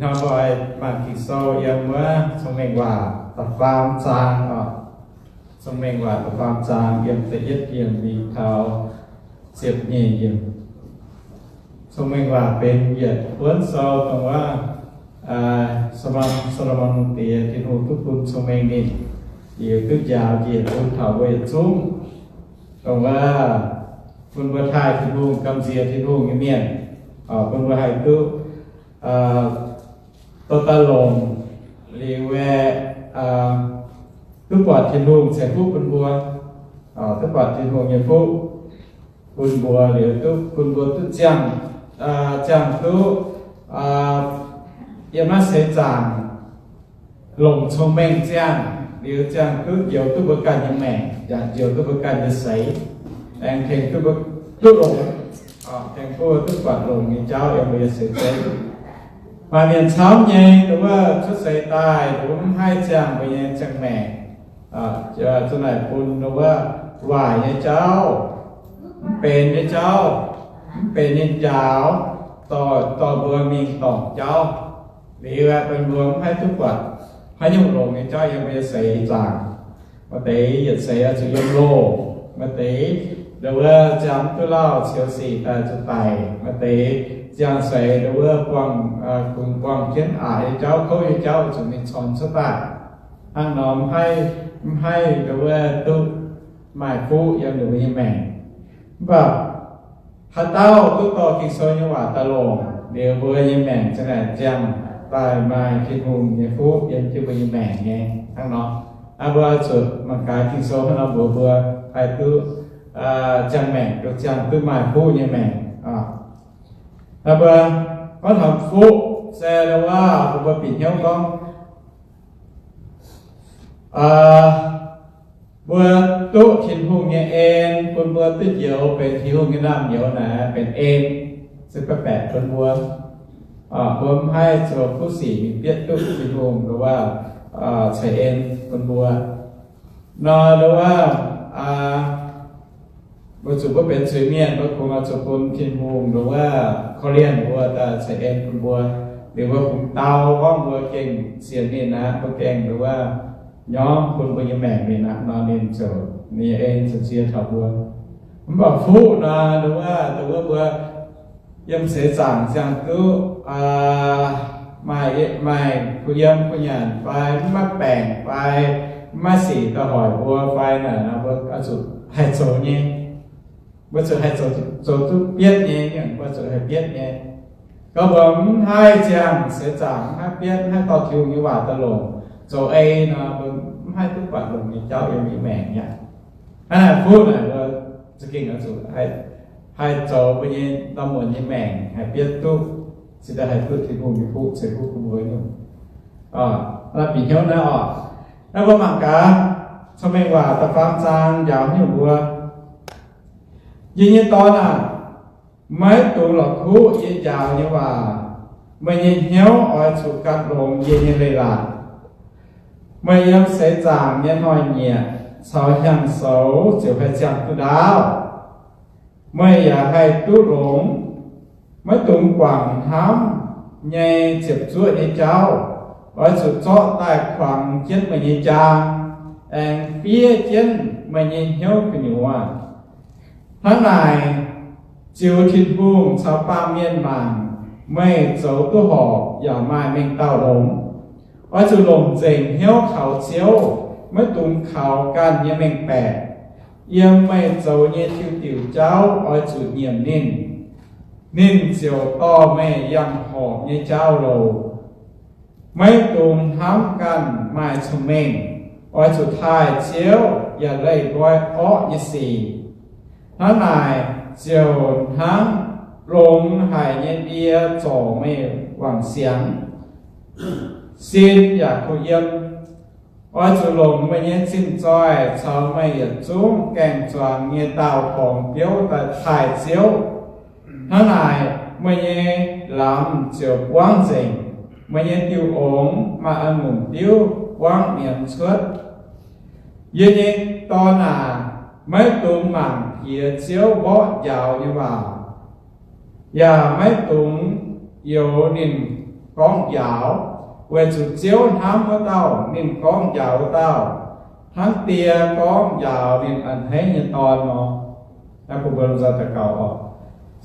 Hnoi mbuo maaih Ging-Sou yiem wuov Cong-Mengh Waac da'faam zaang oc. Cong-Mengh Waac da'faam zaang yiem da'yietv yiemc mingh taux ziepc nyeic yiemc. Cong-Mengh Waac benx yietc buonv sou dongh wuov, Saa^lo^morn, Saa^lo^morn Diex, Tin-Hungh duqv bun cong-mengh ninh, liuz duqv njaaux njiec bun taux mbuo yietc zungv. Dongh wuov, bun mbuo taaih Tin-Hungh, gamh nziex Tin-Hungh nyei mienh, bun mbuo haih duqv dorh daaih longc, liuz aeqv, duqv buatc Tin-Hungh ceix fuqv bun mbuo, duqv buatc Tin-Hungh nyei fuqv bun mbuo, liuz duqv bun mbuo duqv ziangh, ziangh duqv yiem naaiv seix zaangc longc cong-mengh ziangh, liuz ziangh duqv njoux duqv mbuo ganh nyei maengc, yaac njoux duqv mbuo ganh nyei seix, aengx tengx duqv mbuo duqv longc, tengx duqv mbuo duqv buatc longc nyei jauv yiem mbuo nyei seix zeiv. Maaih mienh camv nyei, nduov wuov cuotv seix daaih, nduov wuov mv haih ziangh mbuo nyei ziangh maengc, za'naaic bun nduov wuov waaic nyei jauv, mv benx nyei jauv, mv benx nyei njaaux, dorh, dorh mbuo mingh dorngc jauv. Liuz aeqv, bun mbuo mv haih duqv buatc haaix nyungc longc nyei jauv yiem mbuo nyei seix zaangc. Maaih deix yietc seix oix zuqc yiem loh, maaih deix nduov wuov ziangh mv duqv lauh, ceux sic daaih zuqc daic, maaih deix ziangh seix nduov wuov buangh, kungx buangh jienv aqc nyei jauv, kouv nyei jauv, zuqc mingh corn cuotv daaih. Hnangv nor mv haih, mv haih nduov wuov duqv maaih fuqv yiem ninh mbuo nyei maengc. Mv baac haaix dauh duqv dorh Ging-Sou nyei waac daaih longc, liuz mbuo nyei maengc za'naaic ziangh daaih maaih Tin-Hungh nyei fuqv yiem jienv mbuo nyei maengc nyei. Hnangv nor, mbuo oix zuqc mangc gaax Ging-Sou hnangv nor mbuox mbuo haih duqv ziangh maengc, duqv ziangh duqv maaih fuqv nyei maengc. Naaiv mbuo gorngv taux fuqv se wuov, mbuo bieqc hnyouv gorngv, mbuo duqv Tin-Hungh nyei en bun mbuo duqv njoux benx Tin-Hungh nyei naamh nyouz naaic benx en, se baeqc baeqc bun mbuo. Mbuo mv haih zoux kuv sic mingh bietv duqv Tin-Hungh nduov wuov ceix en bun mbuo. Nor nduov wuov, mbuo zuqc mbuo benx zuiz-mienh, mbuo kungx oix zuqc bun Tin-Hungh nduov wuov korv-lienh mbuo daaih ceix en bun mbuo. Liuz mbuo kungx dau gorngv mbuo gengh sienx ninh aqv, mbuo gengh nduov wuov nyormv bun mbuo nyei maengc ninh aqv nor, ninh ziouc, ninh nyei en ziouc nzie taux mbuo. Mv baac fuqv nor nduov wuov, nduov wuov mbuo yiem seix zaangc ziangh duqv maaih, maaih kuh yiem kuh nyanc fai mv maaih baengc fai mv maaih sic daaih hoic mbuo fai naaic nor, mbuo oix zuqc haih zoux nyei. Mbuo zuqc haih zoux, zoux duqv bietv nyei, mbuo zuqc haih bietv nyei. Gorngv mbuo mv haih ziangh seix zaangc, mv haih bietv, mv haih dorh Tin-Hungh nyei waac daaih longc zoux ei nor, mbuo mv haih duqv buatc longc nyei jauv yiem mbuo nyei maengc aqv. Hnangv naaic fuqv naaic mbuo za'gengh oix zuqc haih zoux mbuo nyei ndorm muonz nyei maengc haih bietv duqv, cingx daaih haih duqv Tin-Hungh nyei fuqv ceix fuqv bun mbuo nyungc. Naaiv bieqc hnyouv naaiv oc. Naaiv mbuo mangc gaax, Cong-Mengh Waac da'faam zaang njaaux nyungc mbuo, yie nyei dorn aah! Maiv dungx la'kuqv yie njaaux nyei waac. Meih nyei hnyouv oix zuqc gan longx yie nyei leiz-latc. Meih yiem seix zaangc nyei hnoi-nyieqc caux hnyangx-soux ziouc haih ziangh duqv ndaauv. Meih yaac haih duqv longx. Maiv dungx guangc hnamv nyei ziepc zuoqv nyei jauv. Oix zuqc zorqv daaih kuangx jienv meih nyei njang, aengx fiev jienv meih nyei hnyouv gu'nyuoz. Hnangv naaic, ziux Tin-Hungh caux baamh mienh mangc, meih zoux duqv horpc yaac maaih mengh dauh longx. Oix zuqc longc nzengc hnyouv kaux Ziouv, maiv dungx kaux ganh nyei mengh baeqc. Yiem meih zoux nyei diuh diuc jauv oix zuqc nyiemc ninh. Ninh ziouc dorh meih yangh horpc nyei jauv-louc. Maiv dungx hnamv ganh maaih cong-mengh. Oix zuqc taaih Ziouv yaac leih nqoi orqv nyei sic. Hnangv naaic ziouc hnangv longx haic nyei ndie zorc meih wangc siangx, sin yaac kuh yiem. Oix zuqc longc meih nyei zinh zoih caux meih yietc zungv gaeng-zuangx nyei daauh borngz biouv daaih taaih Ziouv. Hnangv naaic meih nyei lamz ziouc buangv nzengc, meih nyei diuh ongx maaih a'ngunc diuv buangv nyiemz cuotv. Yie nyei dorn aac, maiv dungx mangc piex Ziouv mborqv njaaux nyei waac, yaac maiv dungx youx ninh gorngv njaaux, weic zuqc Ziouv hnamv wuov dauh ninh gorngv njaaux wuov dauh, hnangv die gorngv njaaux ninh a'hneiv nyei dorn nor. Naaiv bun mbuo lomh nzoih daux gaux oc.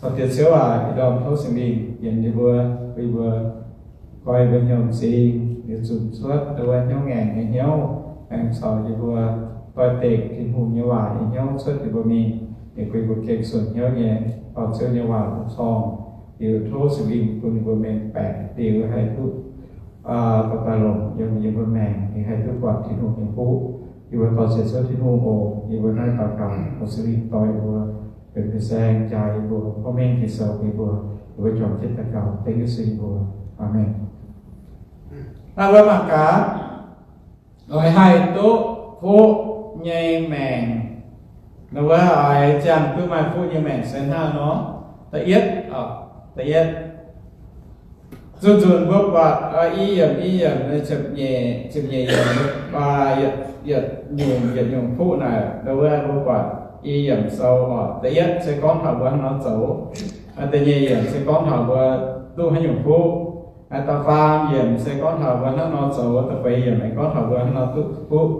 Caux Diex Ziouv aac, ih ndorm tov Singx Lingh yienc yie mbuo, bun yie mbuo, goiv yie mbuo hnyouv m'zing, liuz zunc cuotv wuov hnyouv ngaengc nyei hnyouv, aengx caux yie mbuo doix-dekc Tin-Hungh nyei waac nyei hnyouv cuotv yie mbuo mingh, liuz bun yie mbuo gengh suonc hnyouv nyei dorh Ziouv nyei waac duqv corng. Liuz tov Singx Lingh bun yie mbuo mengh baeqc liuz haih duqv daaih longc yiem yie mbuo maengc, liuz haih duqv buatc Tin-Hungh nyei fuqv. Yie mbuo dorh sienx cuotv Tin-Hungh oc. Yie mbuo naaiv daux gaux, Singx Lingh dorh yie mbuo benx saeng-jaaix yie mbuo, porv mengh Ging-Sou yie mbuo, yie mbuo juangc jienv daux gaux dengv Yesu nyei mbuox. Aamen. Naaiv wuov mangc gaax, oix haih duqv fuqv nyei maengc, naaiv wuov oix ziangh duqv maaih fuqv nyei maengc se hnangv nor. Da'yietv, da'yietv, zuqc nzunc mbuo buatc i yiemc, i yiemc, ziepc nyeic, ziepc nyeic yiemc, yietc nyungc, yietc nyungc fuqv naaic, naaiv wuov mbuo buatc i yiemc sou oc. Da'yietv se gorngv taux mbuo hnangv nor zoux. Da'nyeic yiemc se gorngv taux mbuo duqv haaix nyungc fuqv. Da'faam yiemc se gorngv taux mbuo hnangv nor zoux. Da'feix yiemc gorngv taux mbuo hnangv nor duqv fuqv,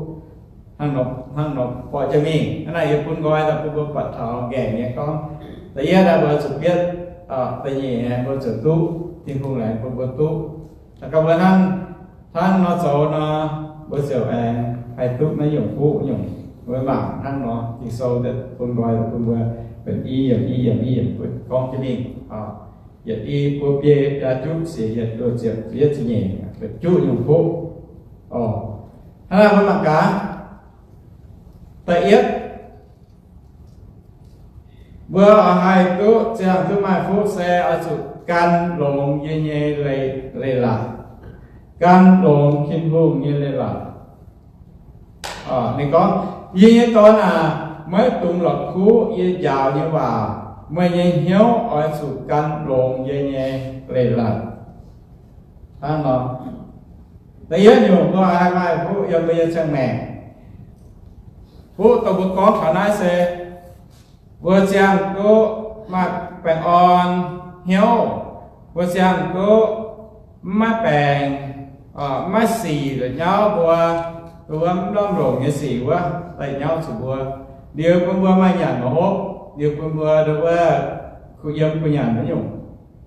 hnangv nor, hnangv nor borqv jienv mingh. Hnangv naaic yie bun nqoi daaih bun mbuo buatc taux ngaengc nyei gorngv, da'yietv aeqv, mbuo zuqc bietv, da'nyeic aeqv, mbuo zuqc duqv, Tin-Hungh laengz bun mbuo duqv. Da'ganh mbuo hnangv, hnangv nor zoux nor, mbuo ziouc aengx haih duqv naaiv nyungc fuqv nyungc. Mbuo mangc hnangv nor, Ging-Sou bun nqoi bun mbuo benx i yiemc, i yiemc, i yiemc gorngv jienv mingh. Yietc i buo biei biaa juqv siec yietc luoqc ziepc yietv ziepc nyeic, benx juqv nyungc fuqv. Oc, hnangv naaic mbuo mangc gaax. Da'yietv, mbuo oix haih duqv ziangh duqv maaih fuqv se oix zuqc gan longx yie nyei leiz-latc, gan longx Tin-Hungh nyei leiz-latc. Ninh gorngv, yie nyei dorn aac, maiv dungx la'kuqv yie njaaux nyei waac. Meih nyei hnyouv oix zuqc gan longx yie nyei leiz-latc. Hnangv nor, da'yietv nyungc mbuo haih maaih fuqv yiem mbuo nyei ziangh maengc. Fuqv dongh mbuo gorngv taux naaiv se mbuo ziangh duqv maaih baengh orn hnyouv, mbuo ziangh duqv mv maiv baengc, mv maiv sic la'nyauv mbuo, mbuo mv ndorm longc nyei sic wuov daaih nyauv zuqc mbuo, liuz bun mbuo maaih nyanc maaih hopv, liuz bun mbuo nduov wuov kuh yiem kuh nyanc naaiv nyungc.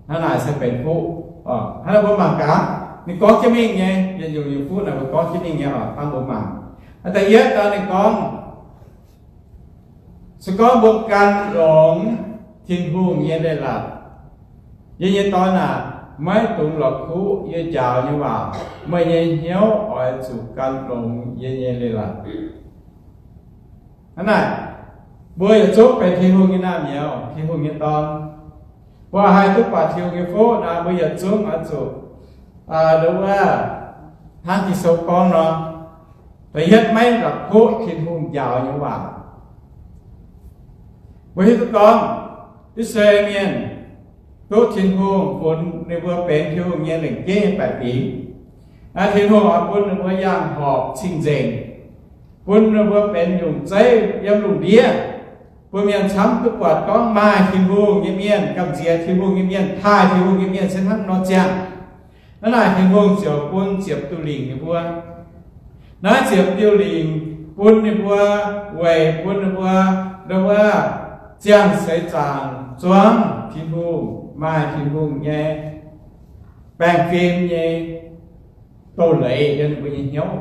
Hnangv naaic se benx fuqv. Hnangv naaic mbuo mangc gaax, ninh gorngv jienv mingh nyei, yietc nyungc nyungc fuqv naaic mbuo gorngv jienv mingh nyei oc. Hnangv mbuo mangc, da'yietv daaih ninh gorngv, se gorngv mbuo gan longx Tin-Hungh nyei leiz-latc, yie nyei dorn aac, maiv dungx la'kuqv yie njaaux nyei waac. Meih nyei hnyouv oix zuqc gan longx yie nyei leiz-latc. Hnangv naaic, mbuo yietc zungv benx Tin-Hungh nyei naamh nyouz, Tin-Hungh nyei dorn. Mbuo haih duqv buatc Tin-Hungh nyei fuqv naaic, mbuo yietc zungv oix zuqc, nduov wuov, hnangv Ging-Sou gorngv nor, da'yietv maiv la'kuqv Tin-Hungh njaaux nyei waac. Mbuo hiuv duqv gorngv, I^saa^laa^en Mienh duqv Tin-Hungh funx ninh mbuo benx Tin-Hungh nyei lengc jeiv nyei baeqc fingx. Naaiv Tin-Hungh oix bun ninh mbuo yangh horpc cing-nzengc, bun ninh mbuo benx nyungc zeiv yiem lungh ndiev, bun mienh camv duqv buatc gorngv maaih Tin-Hungh nyei mienh, gamh nziex Tin-Hungh nyei mienh, taaih Tin-Hungh nyei mienh se hnangv nor ziangh. Hnangv naaic Tin-Hungh ziouc bun ziepc diuh lingc ninh mbuo. Naaiv ziepc diuh lingc bun ninh mbuo, weic bun ninh mbuo, nduov wuov, ziangh seix zaangc zuangv Tin-Hungh, maaih Tin-Hungh nyei baengh fim nyei doz-leiz yiem ninh mbuo nyei hnyouv,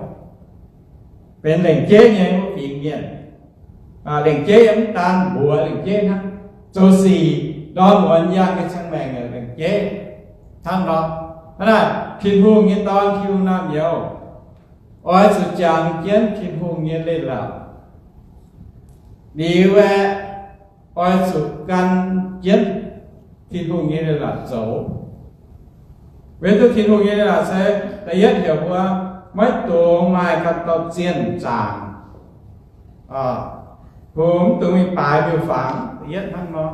benx lengc jeiv nyei wuov fingx mienh. Lengc jeiv yiem mv daan mbuox lengc jeiv hnangv, zoux sic ndorm muonz yangh nyei ziangh maengc lengc jeiv hnangv nor. Hnangv naaic Tin-Hungh nyei dorn, Tin-Hungh naamh nyouz, oix zuqc jangx jienv Tin-Hungh nyei leiz-latc. Liuz aeqv, oix zuqc gan jienv Tin-Hungh nyei leiz-latc zoux. Weic zuqc Tin-Hungh nyei leiz-latc se da'yietv heuc mbuo maiv dungx maaih ganh dauh zienh zaangc. Mbuo mv dungx mingh baaix miuc-fangx, da'yietv hnangv nor.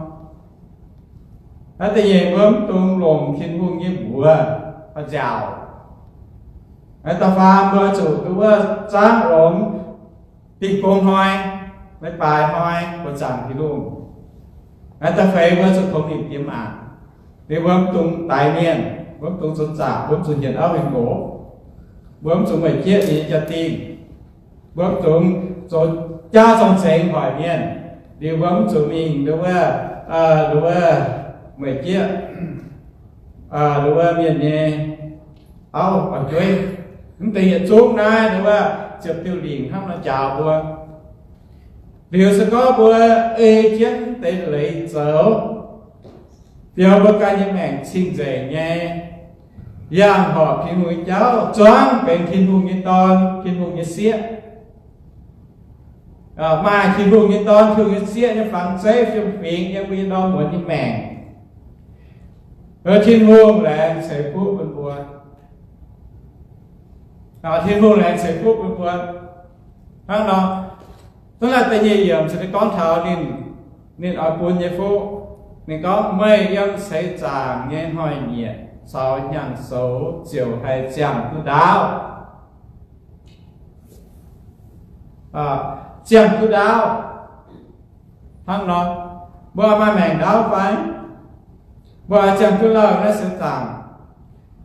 Naaiv da'nyeic mbuo mv dungx longc Tin-Hungh nyei mbuox nziaauc. Naaiv da'faam mbuo zuqc nduov wuov zaangv longx dingh gong hnoi, maiv baaix hnoi mbuo zaangc Tin-Hungh. Naaiv da'feix mbuo zuqc tongx nimc diex maac, liuz mbuo mv dungx daix mienh. Mbuo mv dungx zoux zaqc, mbuo mv zuqc njiec auv mingh nqox, mbuo mv zuqc mueic jieqv ninh nyei jaa-dingh, mbuo mv dungx zoux jaa zorng-zengx hoic mienh. Liuz mbuo mv zuqc mingh nduov wuov, nduov wuov, mueic jieqv nduov wuov mienh nyei auv oix jueiv. Mv deix yietc zungv naaiv nduov wuov ziepc diuh lingc hnangv nor njaaux mbuo. Liuz se gorngv mbuo ei jienv deix leiz zoux, biaux mbuo ganh nyei maengc cing-nzengc nyei, yangh horpc Tin-Hungh nyei jauv, zuangv benx Tin-Hungh nyei dorn, Tin-Hungh nyei sieqv, maaih Tin-Hungh nyei dorn, Tin-Hungh nyei sieqv nyei fangx zeiv fiem-fingx yiem mbuo nyei ndorm muonz nyei maengc. Tin-Hungh laengz ceix fuqv bun mbuo. Tin-Hungh laengz ceix fuqv bun mbuo. Hnangv nor, da'nyeic yiemc se gorngv taux ninh, ninh oix bun nyei fuqv. Ninh gorngv, meih yiem seix zaangc nyei hnoi-nyieqc caux hnyangx-soux ziouc haih ziangh duqv ndaauv. Ziangh duqv ndaauv. Hnangv nor, mbuo maaih maengc ndaauv fai? Mbuo ziangh duqv lauh naaiv seix zaangc.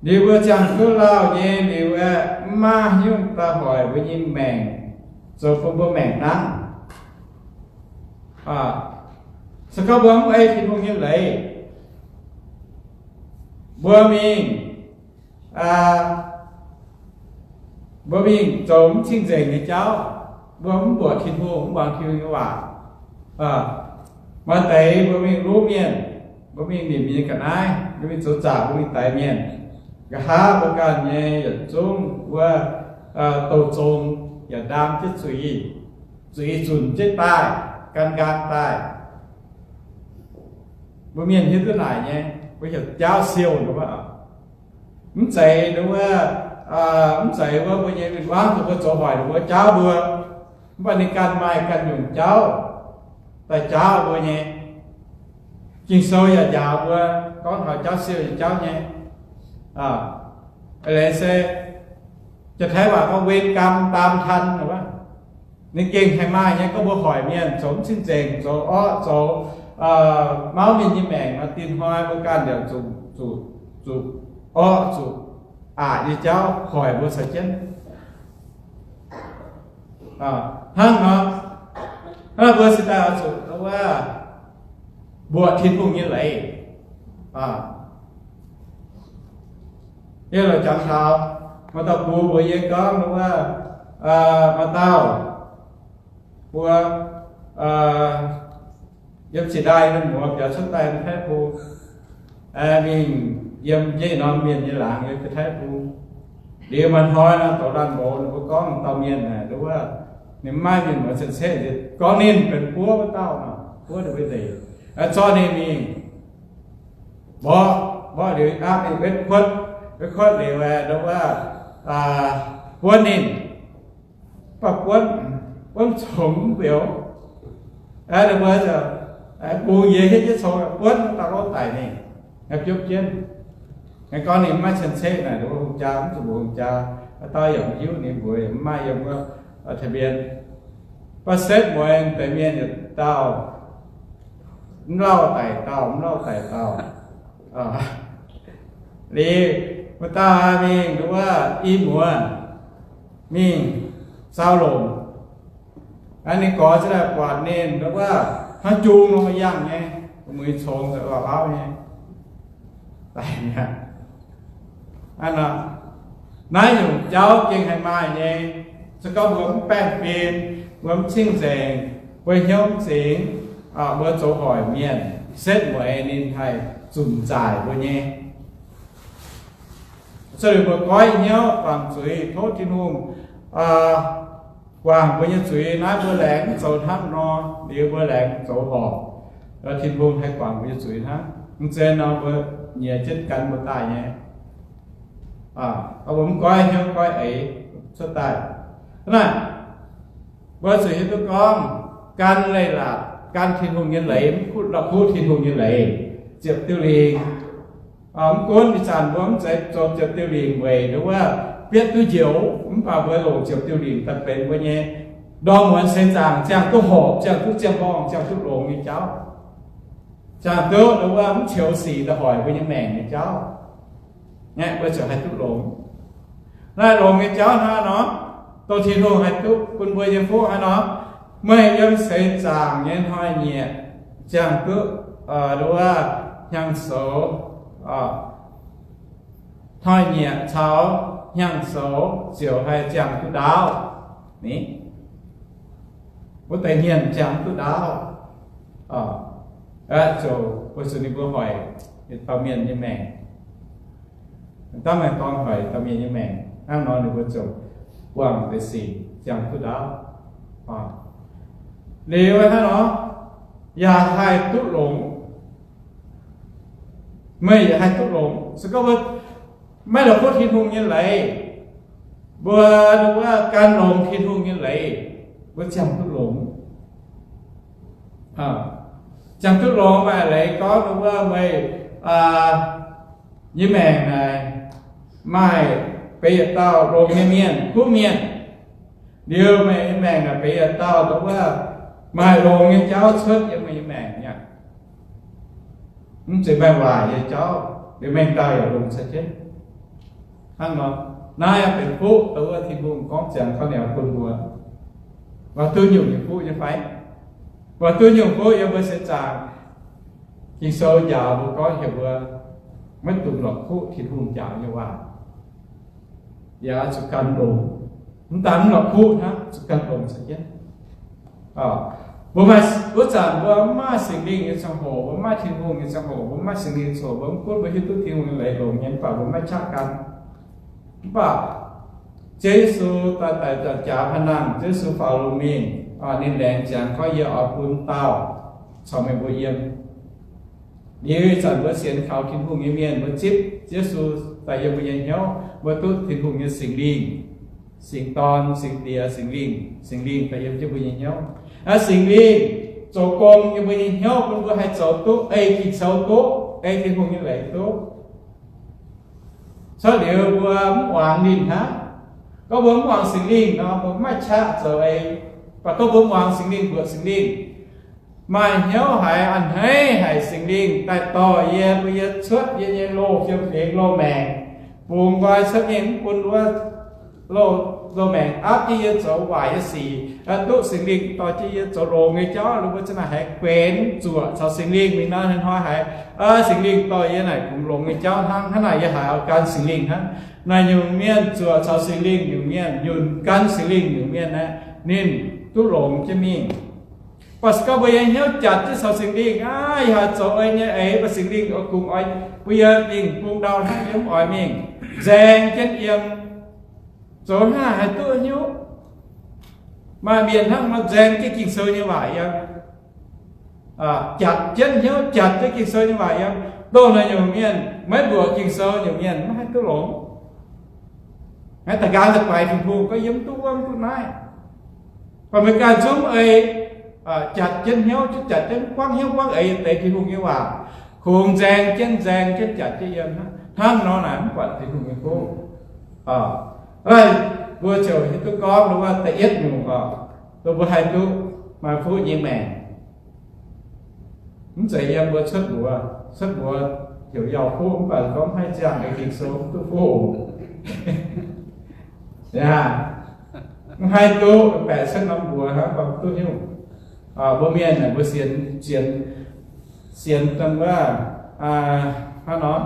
Liuz mbuo ziangh duqv lauh nyei liuz aeqv, mv maaih haaix nyungc daaih hoic mbuo nyei maengc zoux bun mbuo maengc nangv. Se gorngv mbuo mv ei Tin-Hungh nyei leiz, mbuo mingh, mbuo mingh zoux mv cing-nzengc nyei jauv, mbuo mv mbuoqc Tin-Hungh, mv muangx Tin-Hungh nyei waac. Maaih deix mbuo mingh luv mienh, mbuo mingh nimc mienh nyei ga'naaiv, mbuo mingh zoux zaqc, mbuo mingh daix mienh. Nqa'haav mbuo ganh nyei yietc zungv wuov, douh zong yaac ndaam jienv zuiz, zuiz zunc jienv daaih, gan nqaang daaih. Mbuo mienh hiuv duqv naaic nyei, mbuo heuc jaauv siou nor. Mv zeiz nduov, mv zeiz wuov mbuo nyei win-wangv dongh mbuo zoux hoic ninh mbuo jaauv mbuo, mv baac ninh ganh maaih ganh nyungc jauv daaih jaauv mbuo nyei. Ging-Sou yaac njaaux mbuo gorngv taux jaauv siou nyei jauv nyei. Eix leiz se Janx-Taiv waac gorngv เวรกรรมตามทัน wuov. Ninh gengh haih maaih nyei, gorngv mbuo hoic mienh zoux mv cing-nzengc, zoux orqv, zoux mauv mienh nyei maengc nor, dinh hnoi mbuo ganh yaac zuqc, zuqc, zuqc orqv, zuqc aqc nyei jauv hoic mbuo caux jienv. Hnangv nor, hnangv mbuo se daaih oix zuqc wuov mbuoqc Tin-Hungh nyei leiz. Yie lorqc jangx taux maaih dauh bungx mbuox yie gorngv wuov, maaih dauh mbuo yiem Jiex Ndaaih nyei muoz biaux cuotv daaih Taiv Bung, mingh yiem njiec norm mienh nyei laangz yiem Taiv Bung. Liuz maaih hnoi nor, douz laanh mouz ninh mbuo gorngv dauh mienh naaic wuov, ninh maiv mienh muoz cien-ceqv, gorngv ninh benx buov wuov dauh nor, buov ninh mbuo ndeic, zorqv ninh mingh mborqv, mborqv liuz aapv ninh wetv kuotv, wetv kuotv liuz wuov, buonv ninh, mv baac buonv, buonv congx mv beuc. Ninh mbuo bungx yie hietv jienv congx, buonv dauh lov daic ninh, biopv jienv. Gorngv ninh maiv cien-ceqv naaic, ninh mbuo hungh jaa, mv zuqc mbuox hungh jaa, dauh yaac mv hiuv, ninh mbuox yaac mv maaih yiem wuov ทะเบียน. Mv baac setv mueiz deix mienh yietc dauh mv lauh daic dauh, mv lauh daic dauh. Liuz, maaih dauh mingh wuov i muoz, mingh sau longc. Ninh gorx ziouc daaih buatc ninh wuov, hnangv jung nor yangh nyei, mueiz congx za'gengh auv nyei. Naaiv nyungc jauv gengh haih maaih nyei. Se gorngv mbuo mv baengh fim, mbuo mv cing-nzengc, mbuo hnyouv mv zingx, mbuo zoux hoic mienh, setv mueiz ninh haih zunc zaaic mbuo nyei. Cuotv liuz mbuo goiv hnyouv guangc zuiz, tov Tin-Hungh guangc mbuo nyei zuiz. Naaiv mbuo laengz mv zoux hnangv nor, liuz mbuo laengz zoux horpc, Tin-Hungh haih guangc mbuo nyei zuiz hnangv. Mv zeiz nor mbuo nyiex jienv gan mbuo daaih nyei. Mbuo mv goiv hnyouv goiv eix cuotv daaih. Hnangv naaic, mbuo zuqc hiuv duqv gorngv gan leiz-latc, gan Tin-Hungh nyei leiz, mv kuv, la'kuqv Tin-Hungh nyei leiz, ziepc diuh lingc. Mv gunv ih zanc mbuo mv zeiz zoux ziepc diuh lingc weic nduov wuov bietv duqv njoux, mv baac mbuo longc ziepc diuh lingc daaih benx mbuo nyei ndorm muonz seix zaangc ziangh duqv horpc, ziangh duqv ziangh horngh, ziangh duqv longx nyei jauv, ziangh duqv nduov wuov mv ceux sic daaih hoic mbuo nyei maengc nyei jauv. Aeqv, mbuo ziouc haih duqv longx. Naaiv longx nyei jauv hnangv nor, dongh Tin-Hungh haih duqv bun mbuo nyei fuqv hnangv nor, meih yiem seix zaangc nyei hnoi-nyieqc ziangh duqv, wuov, hnyangx-soux, hnoi-nyieqc caux hnyangx-soux ziouc haih ziangh duqv ndaauv. Ni, wuov deix hmien ziangh duqv ndaauv, aeqv, ziouc weic zuqc ninh mbuo hoic dauh mienh nyei maengc. Dangh maaih dorn hoic dauh mienh nyei maengc hnangv nor, ninh mbuo ziouc buangh deix sic ziangh duqv ndaauv. Liuz hnangv nor, yaac haih duqv longx. Meih yaac haih duqv longx. Se gorngv mbuo maiv la'kuqv Tin-Hungh nyei leiz, mbuo, wuov, gan longx Tin-Hungh nyei leiz, mbuo ziangh duqv longx. Ziangh duqv longx maaih leiz gorngv wuov, meih nyei maengc naaic maaih benx yietc dauh longx nyei mienh, kuv mienh. Liuz meih nyei maengc naaic benx yietc dauh wuov, maaih longx nyei jauv cuotv yiem meih nyei maengc nyei aqv. Mv zeiz maaih waaic nyei jauv, liuz mengh dauh yaac longx cai jienv. Hnangv nor, naaiv benx fuqv dongh wuov Tin-Hungh gorngv ziangx gauh niaa bun mbuo. Waac duqv nyungc nyei fuqv nyei fai? Waac duqv nyungc fuqv yiem mbuo seix zaangc. Ging-Sou njaaux mbuo gorngv heuc mbuo maiv dungx la'kuqv Tin-Hungh njaaux nyei waac. Yaac zuqc gan longx. Mv daan mv la'kuqv hnangv, zuqc gan longx cai jienv. Mbuo maaih, wuov zanc mbuo mv maaih Singx Lingh nyei ziangh hoc, mbuo mv maaih Tin-Hungh nyei ziangh hoc, mbuo mv maaih Singx Lingh nyei ziangh hoc, mbuo mv gunv mbuo hiuv duqv Tin-Hungh nyei leiz longx nyei, mv baac mbuo maiv qaqv gan. Mv baac Ziouv Yesu daaih daic zanc jaax paan nangh, Ziouv Yesu faaux lungh mingh, ninh laengz ziangx gorngv, yie oix bun dauh caux meih mbuo yiem. Liuz ih zanc mbuo sienx kaux Tin-Hungh nyei mienh, mbuo zipv Yesu daaih yiem mbuo nyei hnyouv, mbuo duqv Tin-Hungh nyei Singx Lingh, Singx Dorn, Singx Diex, Singx Lingh, Singx Lingh daaih yiem jienv mbuo nyei hnyouv. Aa, Singx Lingh zoux gong yiem mbuo nyei hnyouv bun mbuo haih zoux duqv, ei Ging-Sou duqv, ei Tin-Hungh nyei leiz duqv. Cuotv liuz mbuo mv muangx ninh hnangv. Gorngv mbuo mv muangx Singx Lingh nor, mbuo maiv qaqv zoux ei. Mv baac gorngv mbuo muangx Singx Lingh, mbuoqc Singx Lingh, maaih hnyouv haiz a'hneiv haic Singx Lingh daaih dorh yie, bun yie cuotv yie nyei loz fiem-fingx, loz maengc, bungx nqoi cuotv mingh, mv bun wuov loz, loz maengc aapv jienv yie zoux waaic nyei sic. Duqv Singx Lingh dorh jienv yie zoux longx nyei jauv, mbuo ziouc naaic haiz guenx zuoqc caux Singx Lingh mingh nor, hnoi-hnoi haiz Singx Lingh dorh yie naaic bungx longx nyei jauv hnangv. Hnangv naaic yie haiz oix gan Singx Lingh hnangv. Naaic nyungc mienh zuoqc caux Singx Lingh nyungc mienh, nyunc gan Singx Lingh nyungc mienh aeqv, ninh duqv longx jienv mingh. Mv baac se gorngv mbuo nyei hnyouv jatc jienv caux Singx Lingh aqv, yie haiz zoux ei nyei eix, mv baac Singx Lingh oix kungx oix bun yie mingh bung ndau hnangv, yie mv oix mingh. Nzaeng jienv yiem, zoux haaix haih duqv hnyouv? Maaih mienh hnangv nor nzaeng jienv Ging-Sou nyei waac yiem, jatc jienv hnyouv, jatc jienv Ging-Sou nyei waac yiem. Dongh naaic nyungc mienh maiv mbuoqc Ging-Sou nyungc mienh maiv haih duqv longx. Naaiv da'nqaang da'baix Tin-Hungh gorngv yie mv duqv wuov, mv duqv naaiv. Baac meih ganh zungv ei jatc jienv hnyouv, jatc jienv buangv hnyouv buangv eix deix Tin-Hungh nyei waac, kungx nzaeng jienv, nzaeng jienv jatc jienv yiem hnangv nor naaic mv buatc Tin-Hungh nyei fuqv. Mbuo ziouc hiuv duqv gorngv wuov da'yietv nyungc oc, dongh mbuo haih duqv maaih fuqv nyei maengc. Mv zeiz yiem mbuo cuotv mbuox, cuotv mbuox heuc yauh fuqv, mv baac gorngv mv haih ziangh ei Ging-Sou mv duqv fuqv oc. Aa, mv haih duqv, baeqc cuotv norm mbuox hnangv, mv baac mv duqv nyungc. Mbuo mienh naaic mbuo sienx, sienx, sienx dongh wuov, hnangv nor,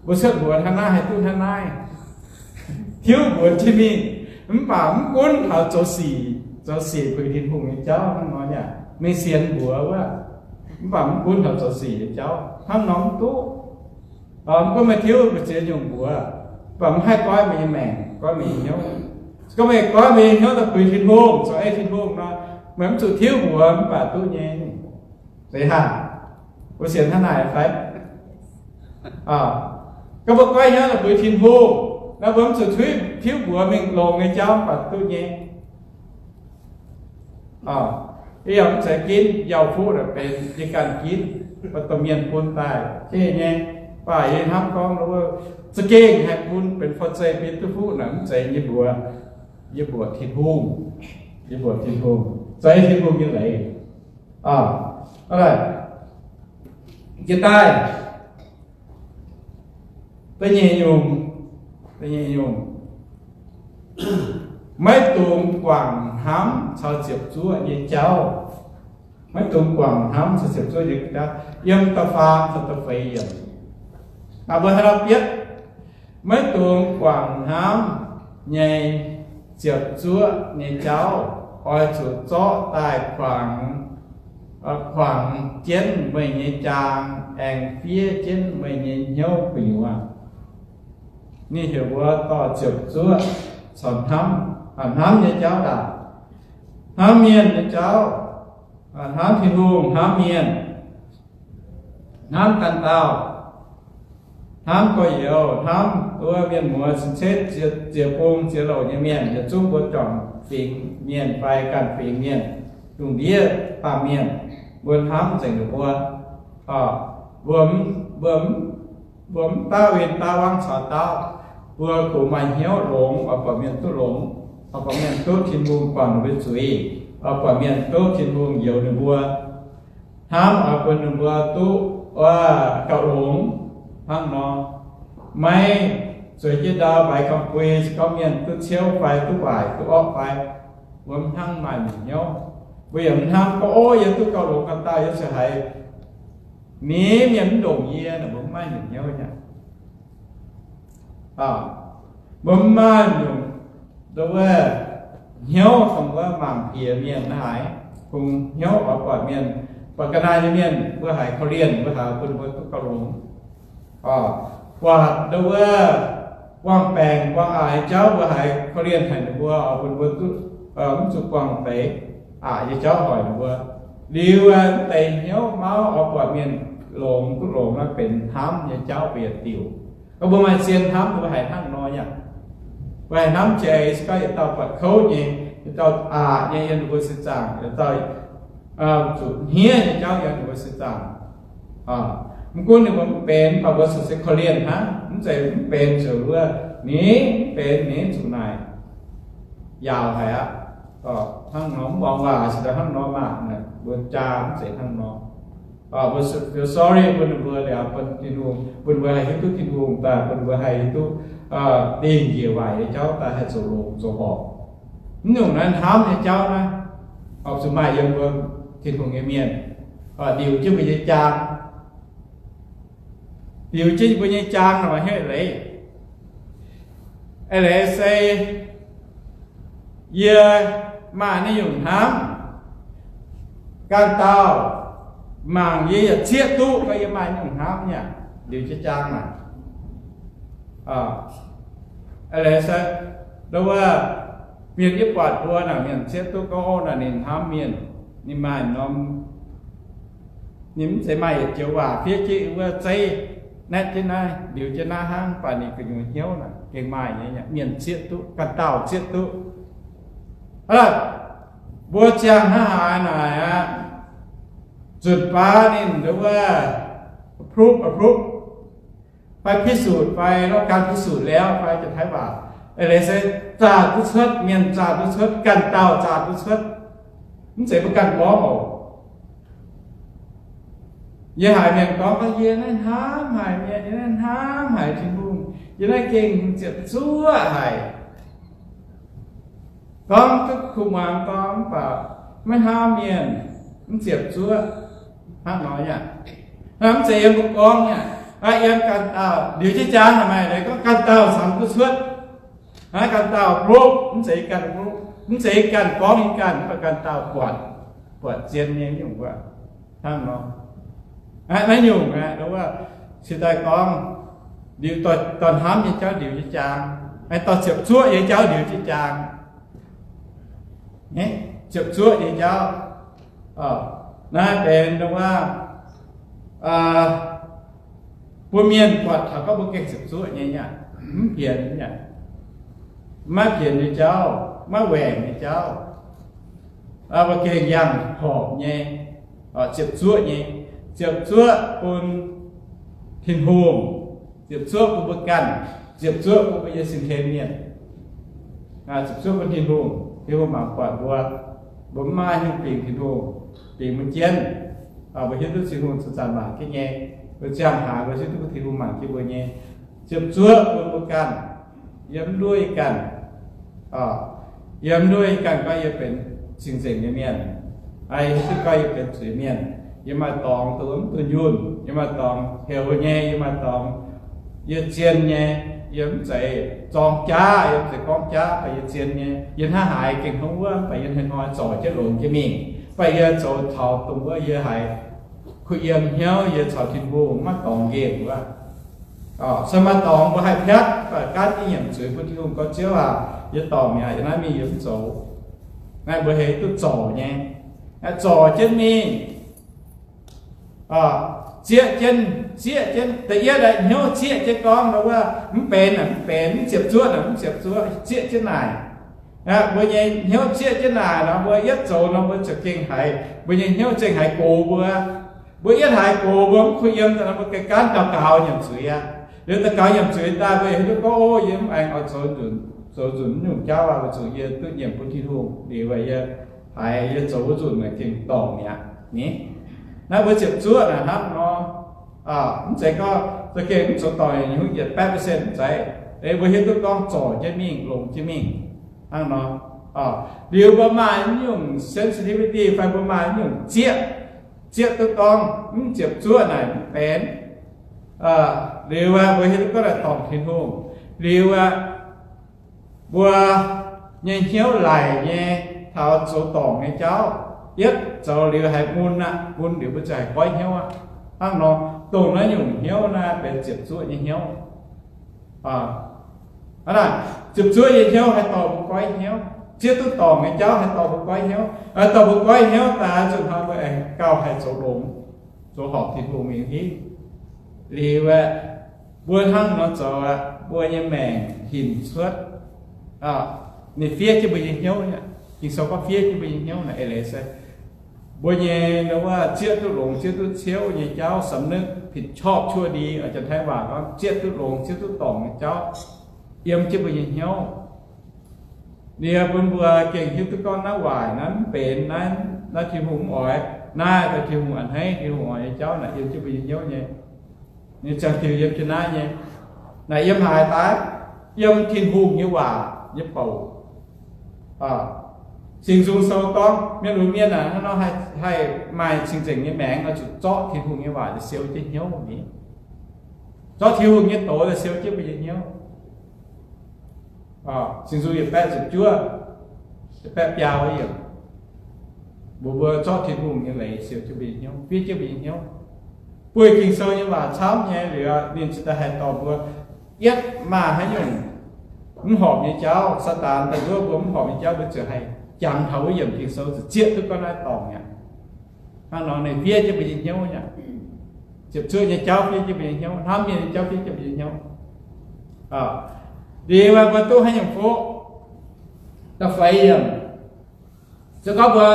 mbuo cuotv mbuox hnangv naaiv haih duqv hnangv naaiv, tiuv mbuox jienv mingh. Mv baac mv gunv taux zoux sic, zoux sic puix Tin-Hungh nyei jauv hnangv nor yaac mingh sienx mbuox wuov. Mv baac mv gunv taux zoux sic nyei jauv hnangv nor mv duqv. Mv gunv meih tiuv mbu'ziex nyungc mbuox, mv baac mv haih goiv meih nyei maengc, goiv meih nyei hnyouv. Se gorngv meih goiv meih nyei hnyouv daaih puix Tin-Hungh, zoux ei Tin-Hungh nor, meih mv zuqc tiuv mbuox mv baac duqv nyei. Zeiz hnangv, mbuo sienx hnangv naaic fai? Gorngv mbuo goiv hnyouv daaih puix Tin-Hungh nor, mbuo mv zuqc tiuv, tiuv mbuox mingh longx nyei jauv mv baac duqv nyei. Yie yaac mv zeiz ginv yauh fuqv naaic benx yie ganh ginv, mv baac domh mienh bun daaih jeiv nyei. Mv baac yie hnamv gorngv wuov, za'gengh haih bun benx for zeiv biei duqv fuqv naaic mv zeiz yie mbuox, yie mbuox Tin-Hungh, yie mbuox Tin-Hungh, zoux ei Tin-Hungh nyei leiz. Jiex daaih, Da'nyeic nyungc, da'nyeic nyungc, maiv dungx guangc hnamv caux ziepc zuoqv nyei jauv. Maiv dungx guangc hnamv caux ziepc zuoqv nyei jauv. Yiem da'faam caux da'feix yiemc, mbuo haaix nor bietv, maiv dungx guangc hnamv nyei ziepc zuoqv nyei jauv, oix zuqc zorqv daaih kuangx, kuangx jienv meih nyei jaang, aengx fiev jienv meih nyei hnyouv gu'nyuoz. Ninh heuc mbuo dorh ziepc zuoqv caux hnamv, hnamv nyei jauv daaih. Hnamv mienh nyei jauv, hnamv Tin-Hungh, hnamv mienh, hnamv ganh dauh, hnamv gorx-youz, hnamv wuov mienh muoz cin-cetv, ziex bung ziex louc nyei mienh, yietc zungv mbuo juangc fingx mienh fai ganh fingx mienh, lungh ndiev baamh mienh, mbuo hnamv nzengc ninh mbuo. Mbuo, mbuo, mbuo mv daav win daav wangv caux daauv, mbuo kungx maaih hnyouv longx, oix buatc mienh duqv longx, oix buatc mienh duqv Tin-Hungh guangc ninh mbuo zuiz, oix buatc mienh duqv Tin-Hungh youx ninh mbuo. Hnamv oix bun ninh mbuo duqv gauh longx hnangv nor. Maiv zueiz jienv ndau mbaix gong-bui se gorngv mienh duqv ciouv fai duqv waaic duqv orqv fai, mbuo mv hnangv maaih nyungc hnyouv. Mbuo yaac mv hnamv gorngv, o, yie duqv gauh longx ganh dauh, yie zuqc haiz ninh mienh mv ndongc yie, mbuo mv maaih nyungc hnyouv aqv. Mbuo mv maaih nyungc, nduov wuov, hnyouv dongh wuov mangc piex mienh naaiv haic, kungx hnyouv oix buatc mienh, buatc ga'naaiv nyei mienh mbuo haiz korv-lienh, mbuo haiz bun mbuo duqv gauh longx. Buatc nduov wuov buangh baengc buangh aqc nyei jauv mbuo haiz korv-lienh haic ninh mbuo, oix bun mbuo duqv, mv zuqc buangh deix aqc nyei jauv hoic ninh mbuo. Liuz mv deix hnyouv mauv oix buatc mienh longx duqv longx naaiv benx hnamv nyei jauv mbuo yietc diuc. Gorngv mbuo maaih zien hnamv, mbuo haiz hnangv nor yaac, mbuo haiz hnamv jiex se gorngv yietc dauh buatc kouv nyei, yietc dauh aqc nyei yiem ninh mbuo sin zaangc, yietc dauh zuqc hniev nyei jauv yiem ninh mbuo sin zaangc. Mv gunv ninh mbuo mv benx, mv baac mbuo corc se korv-lienh hnangv, mv zeiz mv benx ziouc wuov, ninh mv benx, ninh zuqc naaic yaauc haic aqv. Hnangv nor mv muangx waac se daaih hnangv nor maah, mbuo jaa mv zeiz hnangv nor. Mbuo feel sorry bun ninh mbuo liuz, bun Tin-Hungh, bun mbuo haih hiuv duqv Tin-Hungh daaih, bun mbuo haih hiuv duqv dingh njiec waaic nyei jauv daaih haih zoux longx zoux horpc. Mv nyungc naaiv hnamv nyei jauv naaiv, oix zuqc maaih yiem mbuo Tin-Hungh nyei mienh, ndiux jienv mbuo nyei jaang. Ndiux jienv mbuo nyei jaang nor heuc leiz, eix leiz se yie maaih naaiv nyungc hnamv, ganh dauh mangc yie yietc zieqv duqv gorngv yie maaih nyungc hnamv nyei, ndiux jienv jaang naaic. Eix leiz se, nduov wuov, mienh yie buatc mbuo naaic, mienh zieqv duqv gorngv, o, naaic ninh hnamv mienh, ninh maaih norm, ninh mv zeiz maaih yietc joux waac fiev jienv wuov zeiv, naetv jienv naaiv, ndiux jienv naaiv hnangv, mv baac ninh gu'nyuoz hnyouv naaic gengh maaih nyei, mienh zieqv duqv, ganh dauh zieqv duqv. Aa, mbuo ziangh hnangv haaix naaic aqv, nzunc baav ninh nduov wuov, approve, approve, fai พิสูจน์ fai รับการพิสูจน์แล้ว fai janx-taiv waac, eix leiz se zaah duqv cuotv, mienh zaah duqv cuotv, ganh dauh zaah duqv cuotv. Mv zeiz mbuo ganh gorngv oc. Yie haiz mienh gorngv, yie naaiv hnamv haic mienh, yie naaiv hnamv haic Tin-Hungh, yie naaiv gengh ziepc zuoqv haic. Gorngv duqv kuh muangx gorngv, mv baac maiv hnamv mienh, mv ziepc zuoqv hnangv nor yaac, mv zeiz yiem mbuo gorngv yaac, yiem ganh dauh ndiux jienv jaax haic maah, gorngv ganh dauh caux duqv cuotv. Naaiv ganh dauh brov, mv zeiz ganh brov, mv zeiz ganh gorngv nyei ganh, mv baac ganh dauh buatc, buatc zien nyei nyungc wuov hnangv nor. Naaiv nyungc aeqv, wuov cingx daaih gorngv, ndiux dorh hnamv nyei jauv ndiux jienv jaang, dorh ziepc zuoqv nyei jauv ndiux jienv jaang. Ziepc zuoqv nyei jauv, naaiv benx wuov, bun mienh buatc taux gorngv mbuo gengh ziepc zuoqv nyei aqv, mv pienx aqv, maiv pienx nyei jauv, maiv waengc nyei jauv. Mbuo gengh yangh horpc nyei, ziepc zuoqv nyei, ziepc zuoqv bun Tin-Hungh, ziepc zuoqv bun mbuo ganh, ziepc zuoqv bun mbuo nyei sin-ken mienh, ziepc zuoqv bun Tin-Hungh. Tin-Hungh mangc buatc mbuo, mbuo mv maaih haaix nyungc bingx Tin-Hungh, bingx mbuo jienv. Mbuo hiuv duqv Tin-Hungh zanc-zanc mangc jienv nyei, mbuo ziangh haaix mbuo hiuv duqv Tin-Hungh mangc jienv mbuo nyei. ziepc zuoqv bun mbuo ganh, yiem nduov yie ganh, yiem nduov yie ganh gorngv yie benx cing-nzengc nyei mienh, yie hiuv duqv gorngv yie benx zuiz mienh, yie maaih dorngx dongh mv dunh yunh, yie maaih dorngx heuc nyei, yie maaih dorngx yie zien nyei, yie mv zeiz zorng jaav, yie mv zeiz gorngv jaav, mv baac yie zien nyei. Yie hnangv haaix gengh hnangv wuov, mv baac yie hnoi-hnoi zorc jienv longx jienv mingh, mv baac yie zoux taux dongh wuov yie haiz kuh yiem hnyouv yie caux Tin-Hungh maiv dorngx nqemh wuov. Se maaih dorngx mbuo haih piatv, mv baac gaanv jienv nyiemc zuiz bun Tin-Hungh gorngv, Ziouv aac, yie dorngc mi'aqv, yie naaiv mingh yie mv zoux. Naaiv mbuo hei duqv zorc nyei, zorc jienv mingh, zieqv jienv, zieqv jienv, da'yietv aeqv, hnyouv zieqv jienv gorngv wuov, mv benx naaic mv benx, mv ziepc zuoqv naaic mv ziepc zuoqv, zieqv jienv naaic. Mbuo nyei hnyouv zieqv jienv naaic nor, mbuo yietv zoux nor, mbuo ziouc gengh haiz, mbuo nyei hnyouv zengc haiz gox mbuo. Mbuo yietv haiz gox mbuo mv kuh yiem nor, mbuo gengh gaanv daux gaux nyiemc zuiz aqv. Liuz daux gaux nyiemc zuiz daaih, mbuo hiuv duqv gorngv, O, yie mv aengx oix zoux nzunc, zoux nzunc nyungc jauv aqv, weic zuqc yie duqv nyiemc bun Tin-Hungh. Liuz yie haiz yie zoux wuov nzunc naaic gengh dorngc mi'aqv. Ni, naaiv mbuo ziepc zuoqv naaic hnangv nor, mv zeiz gorngv za'gengh mv zoux dorngc yietc baeqv percent mv zeiz. Mbuo hiuv duqv gorngv zorc jienv mingh, longx jienv mingh hnangv nor. Liuz mbuo maaih nyungc sensitivity fai mbuo maaih nyungc zieqv, zieqv duqv gorngv mv ziepc zuoqv naaic mv benx. Liuz aeqv, mbuo hiuv duqv gorngv naaic dorngc Tin-Hungh. Liuz aeqv, mbuo nyei hnyouv laic nyei taux zoux dorngc nyei jauv, yietv zoux liuz haiz mun aqv, mun liuz mbuo ziouc haiz goiv hnyouv aqv. Hnangv nor, dongh naaiv nyungc hnyouv naaiv benx ziepc zuoqv nyei hnyouv. Hnangv naaic, ziepc zuoqv nyei hnyouv haih dorh mbuo goiv hnyouv. Zieqv duqv dorngc nyei jauv haih dorh mbuo goiv hnyouv. Haih dorh mbuo goiv hnyouv daaih zuqc hnoi mbuo aengx gauh haih zoux longx, zoux horpc Tin-Hungh mingh hingv. Liuz aeqv, mbuo hnangv nor zoux aqv, mbuo nyei maengc hinc cuotv. Ninh fiev jienv mbuo nyei hnyouv aqv. Ging-Sou gorngv fiev jienv mbuo nyei hnyouv naaic eix leiz se mbuo nyei wuov zieqv duqv longx, zieqv duqv ciouv nyei jauv, สำนึกผิดชอบชั่วดี, janx-taiv waac gorngv zieqv duqv longx, zieqv duqv dorngc nyei jauv yiem jienv mbuo nyei hnyouv. Liuz bun mbuo gengh hiuv duqv gorngv naaiv waaic, naaiv mv benx, naaiv, naaiv Tin-Hungh mv oix, naaiv daaih Tin-Hungh a'hneiv, Tin-Hungh oix nyei jauv naaic yiem jienv mbuo nyei hnyouv nyei. Ninh ziangh diuh yiem jienv naaiv nyei. Naaic yiem haaix daaih? Yiem Tin-Hungh nyei waac nyei bouc. Singx Nzung Sou gorngv mienh lunx mienh aah, hnangv nor haih maaih cing-nzengc nyei maengc oix zuqc zorqv Tin-Hungh nyei waac daaih siou jienv hnyouv mingh. Zorqv Tin-Hungh nyei doz daaih siou jienv mbuo nyei hnyouv. Singx Nzung yietc baeqv ziepc juov, yietc baeqv biaa yiemc, mbuox mbuo zorqv Tin-Hungh nyei leiz siou jienv mbuo nyei hnyouv, fiev jienv mbuo nyei hnyouv. Bueix Ging-Sou nyei waac camv nyei liuz, ninh cingx daaih haih dorh mbuo yietv maaih haaix nyungc mv horpc nyei jauv, Saadaan daaih nduov mbuo mv horpc nyei jauv, mbuo ziouc haih jangx taux wuov yiemc Ging-Sou ziouc zieqv duqv gorngv naaiv dorngc mi'aqv. Hnangv nor ninh fiev jienv mbuo nyei hnyouv nyei. Ziepc zuoqv nyei jauv fiev jienv mbuo nyei hnyouv, hnamv mienh nyei jauv fiev jienv mbuo nyei hnyouv. Liuz mbuo duqv haaix nyungc fuqv? Da'feix yiemc. Se gorngv mbuo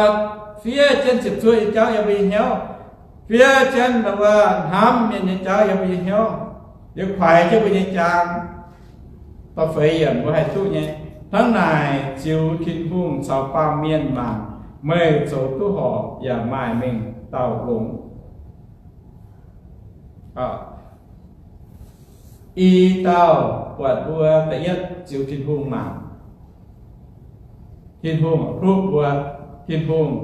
fiev jienv ziepc zuoqv nyei jauv yiem mbuo nyei hnyouv, fiev jienv wuov hnamv mienh nyei jauv yiem mbuo nyei hnyouv, liuz kuaix jienv mbuo nyei jaang, da'feix yiemc mbuo haih duqv nyei. Hnangv naaic ziux Tin-Hungh caux baamh mienh mangc, meih zoux duqv horpc yaac maaih mengh dauh longx. I dauh buatc mbuo da'yietv ziux Tin-Hungh mangc. Tin-Hungh approve mbuo, Tin-Hungh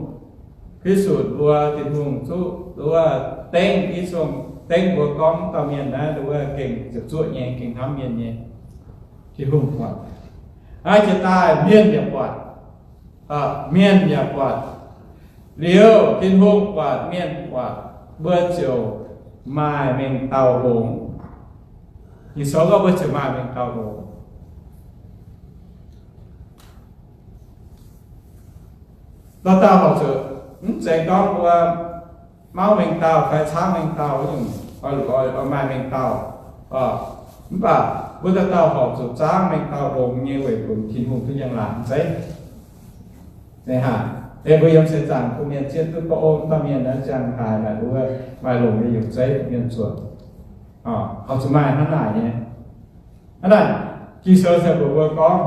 พิสูจน์ mbuo, Tin-Hungh zuqv nduov dengv i zungh dengv mbuo gorngv dauh mienh naaiv nduov gengh ziepc zuoqv nyei, gengh hnamv mienh nyei. Tin-Hungh buatc. Aa, jiex daaih mienh yaac buatc. Mienh yaac buatc. Liuz Tin-Hungh buatc, mienh buatc, mbuo ziouc maaih mengh dauh longx. Ging-Sou gorngv mbuo ziouc maaih mengh dauh longx. Dauh dauh horpc zuqc, mv zeiz gorngv mbuo mauv mengh dauh fai caangv mengh dauh nyungc, oix, oix, oix maaih mengh dauh. Mv baac mbuo dauh dauh horpc zuqc zaangv mengh dauh longx nyei weic bun Tin-Hungh duqv njang-laangc zeiv. Aa, mbuo yiem seix zaangc bun mienh zieqv duqv gorngv, o, dauh mienh naaiv ziangh haaix naaic wuov maaih longx nyei yiemc zeiv mienh zuotc. Horpc zuqc maaih hnangv naaic nyei. Hnangv naaic, Ging-Sou se mbuox mbuo gorngv,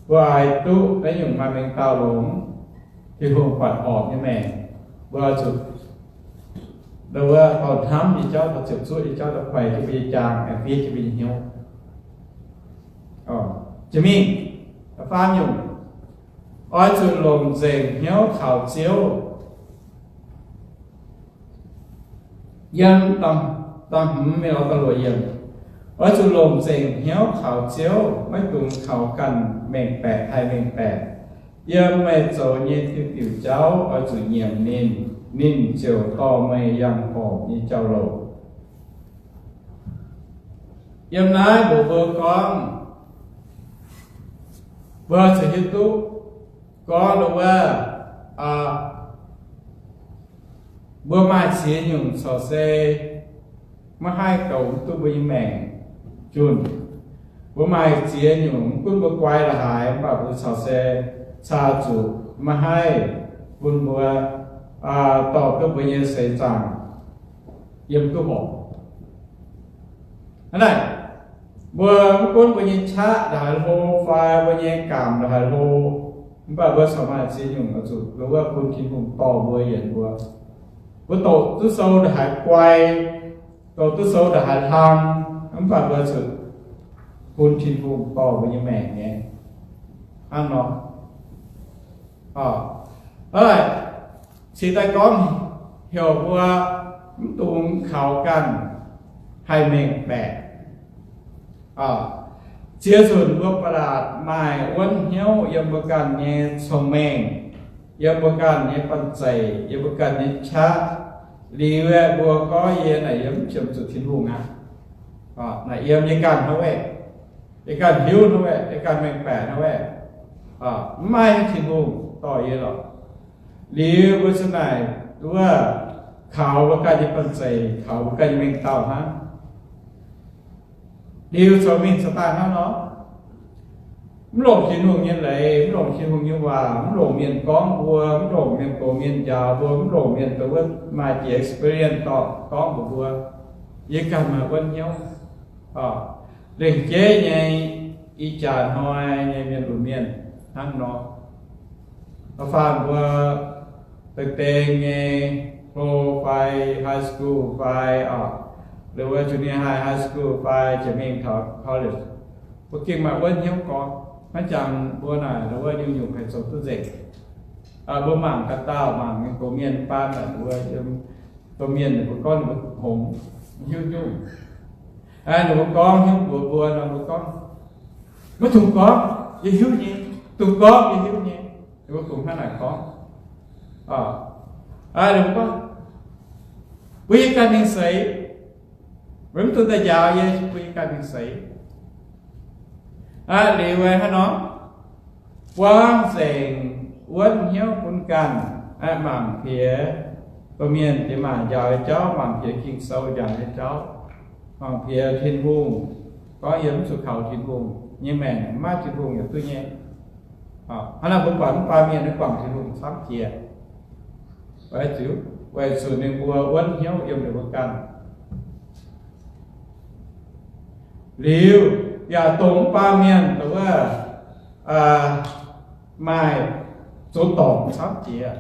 mbuo oix duqv naaiv nyungc maaih mengh dauh longx, Tin-Hungh buatc horpc nyei maengc, mbuo oix zuqc Nduov wuov dorh hnamv nyei jauv, dorh ziepc zuoqv nyei jauv, dorh kuaix jienv mbuo nyei jaang, fiev jienv mbuo nyei hnyouv. Jiex mingh, da'faam nyungc, oix zuqc longc nzengc hnyouv kaux Ziouv. Yiem da'hmz mingh lorz da'luoqc yiemc, oix zuqc longc nzengc hnyouv kaux Ziouv, maiv dungx kaux ganh mengh baeqc haih mengh baeqc. Yiem meih zoux nyei diuh diuc jauv oix zuqc nyiemc ninh, ninh ziouc dorh meih yangh horpc nyei jauv-louc. Yiem naaiv mbuox mbuo gorngv, mbuo zuqc hiuv duqv gorngv wuov, mbuo maaih ziex nyungc corc se maiv haih goux duqv mbuo nyei maengc junh. Mbuo maaih ziex nyungc, mv gunv mbuo guai la'haaix, mv baac mbuo corc se caa zuqc maiv haih bun mbuo dorh duqv mbuo nyei seix zaangc yiem duqv horpc. Hnangv naaic, mbuo mv gunv mbuo nyei qaqv ndongc haaix hlo fai mbuo nyei gamh ndongc haaix hlo, mv baac mbuo corc maaih ziex nyungc oix zuqc wuov bun Tin-Hungh dorh mbuo yienc mbuo. Mbuo doqc duqv sou ndongc haaix guai, doqc duqv sou ndongc haaix hlang, mv baac mbuo zuqc bun Tin-Hungh dorh mbuo nyei maengc nyei hnangv nor. Cingx daaih gorngv heuc mbuo mv dungx kaux ganh haih mengh baeqc. Ziex nzunc mbuo ba'laqc maaih wuonv hnyouv yiem mbuo ganh nyei cong-mengh, yiem mbuo ganh nyei banh zeic, yiem mbuo ganh nyei qaqv. Liuz aeqv, mbuo gorngv yie naaic yie mv qiemx zuqc Tin-Hungh aqv. Naaic yiem yie ganh hnangv wuov, yie ganh hiuv hnangv wuov, yie ganh mengh baeqc hnangv wuov, mv maaih Tin-Hungh dorh yie lorqc. Liuz mbuo za'naaic wuov kaux mbuo ganh nyei banh zeic, kaux mbuo ganh nyei mengh dauh hnangv. Liuz zoux mingh za'gengh hnangv nor, mv longc Tin-Hungh nyei leiz, mv longc Tin-Hungh nyei waac, mv longc mienh gorngv mbuo, mv longc mienh gox mienh njaaux mbuo, mv longc mienh dongh wuov maaih jiex experience dorh gorngv mbuox mbuo, yie ganh maaih wuonv hnyouv. Lengc jeiv nyei, ih jaax hnoi nyei mienh lunx mienh hnangv nor. Da'faanh mbuo deix deix nyei hlo fai high school fai, liuz wuov junior high, high school fai jiex mingh taux college, mbuo gengh maaih wuonv hnyouv gorngv, maiv jangx mbuo naaic wuov nyungc-nyungc haih zoux duqv nzengc. Mbuo mangc gaax dauh mangc nyei gox mienh baan naaic mbuo, domh mienh ninh mbuo gorngv ninh mbuo hngongx, hiuv nyungc. Ninh mbuo gorngv hiuv mbuox mbuo nor, mbuo gorngv, maiv dungx gorngv, yie hiuv nyei. Dungx gorngv, yie hiuv nyei. Ninh mbuo kungx hnangv naaic gorngv. Ninh mbuo gorngv, mbuo yie ganh mingh seix, weic mv dungx daaih njaaux yie, mbuo yie ganh mingh seix. Liuz hnangv nor, buangv nzengc wuonv hnyouv bun ganh, mangc piex domh mienh diex maac njaaux nyei jauv, mangc piex Ging-Sou njaaux nyei jauv, mangc piex Tin-Hungh gorngv yie mv zuqc kaux Tin-Hungh nyei maengc, maiv maaih Tin-Hungh yaac duqv nyei. Hnangv naaic mbuo buatc mv baac mienh nyei guangc Tin-Hungh camv jiex, weic zuqc ninh mbuo wuonv hnyouv yiem ninh mbuo ganh. Liuz yaac dongh mv baac mienh dongh wuov maaih zoux dorngc camv jiex,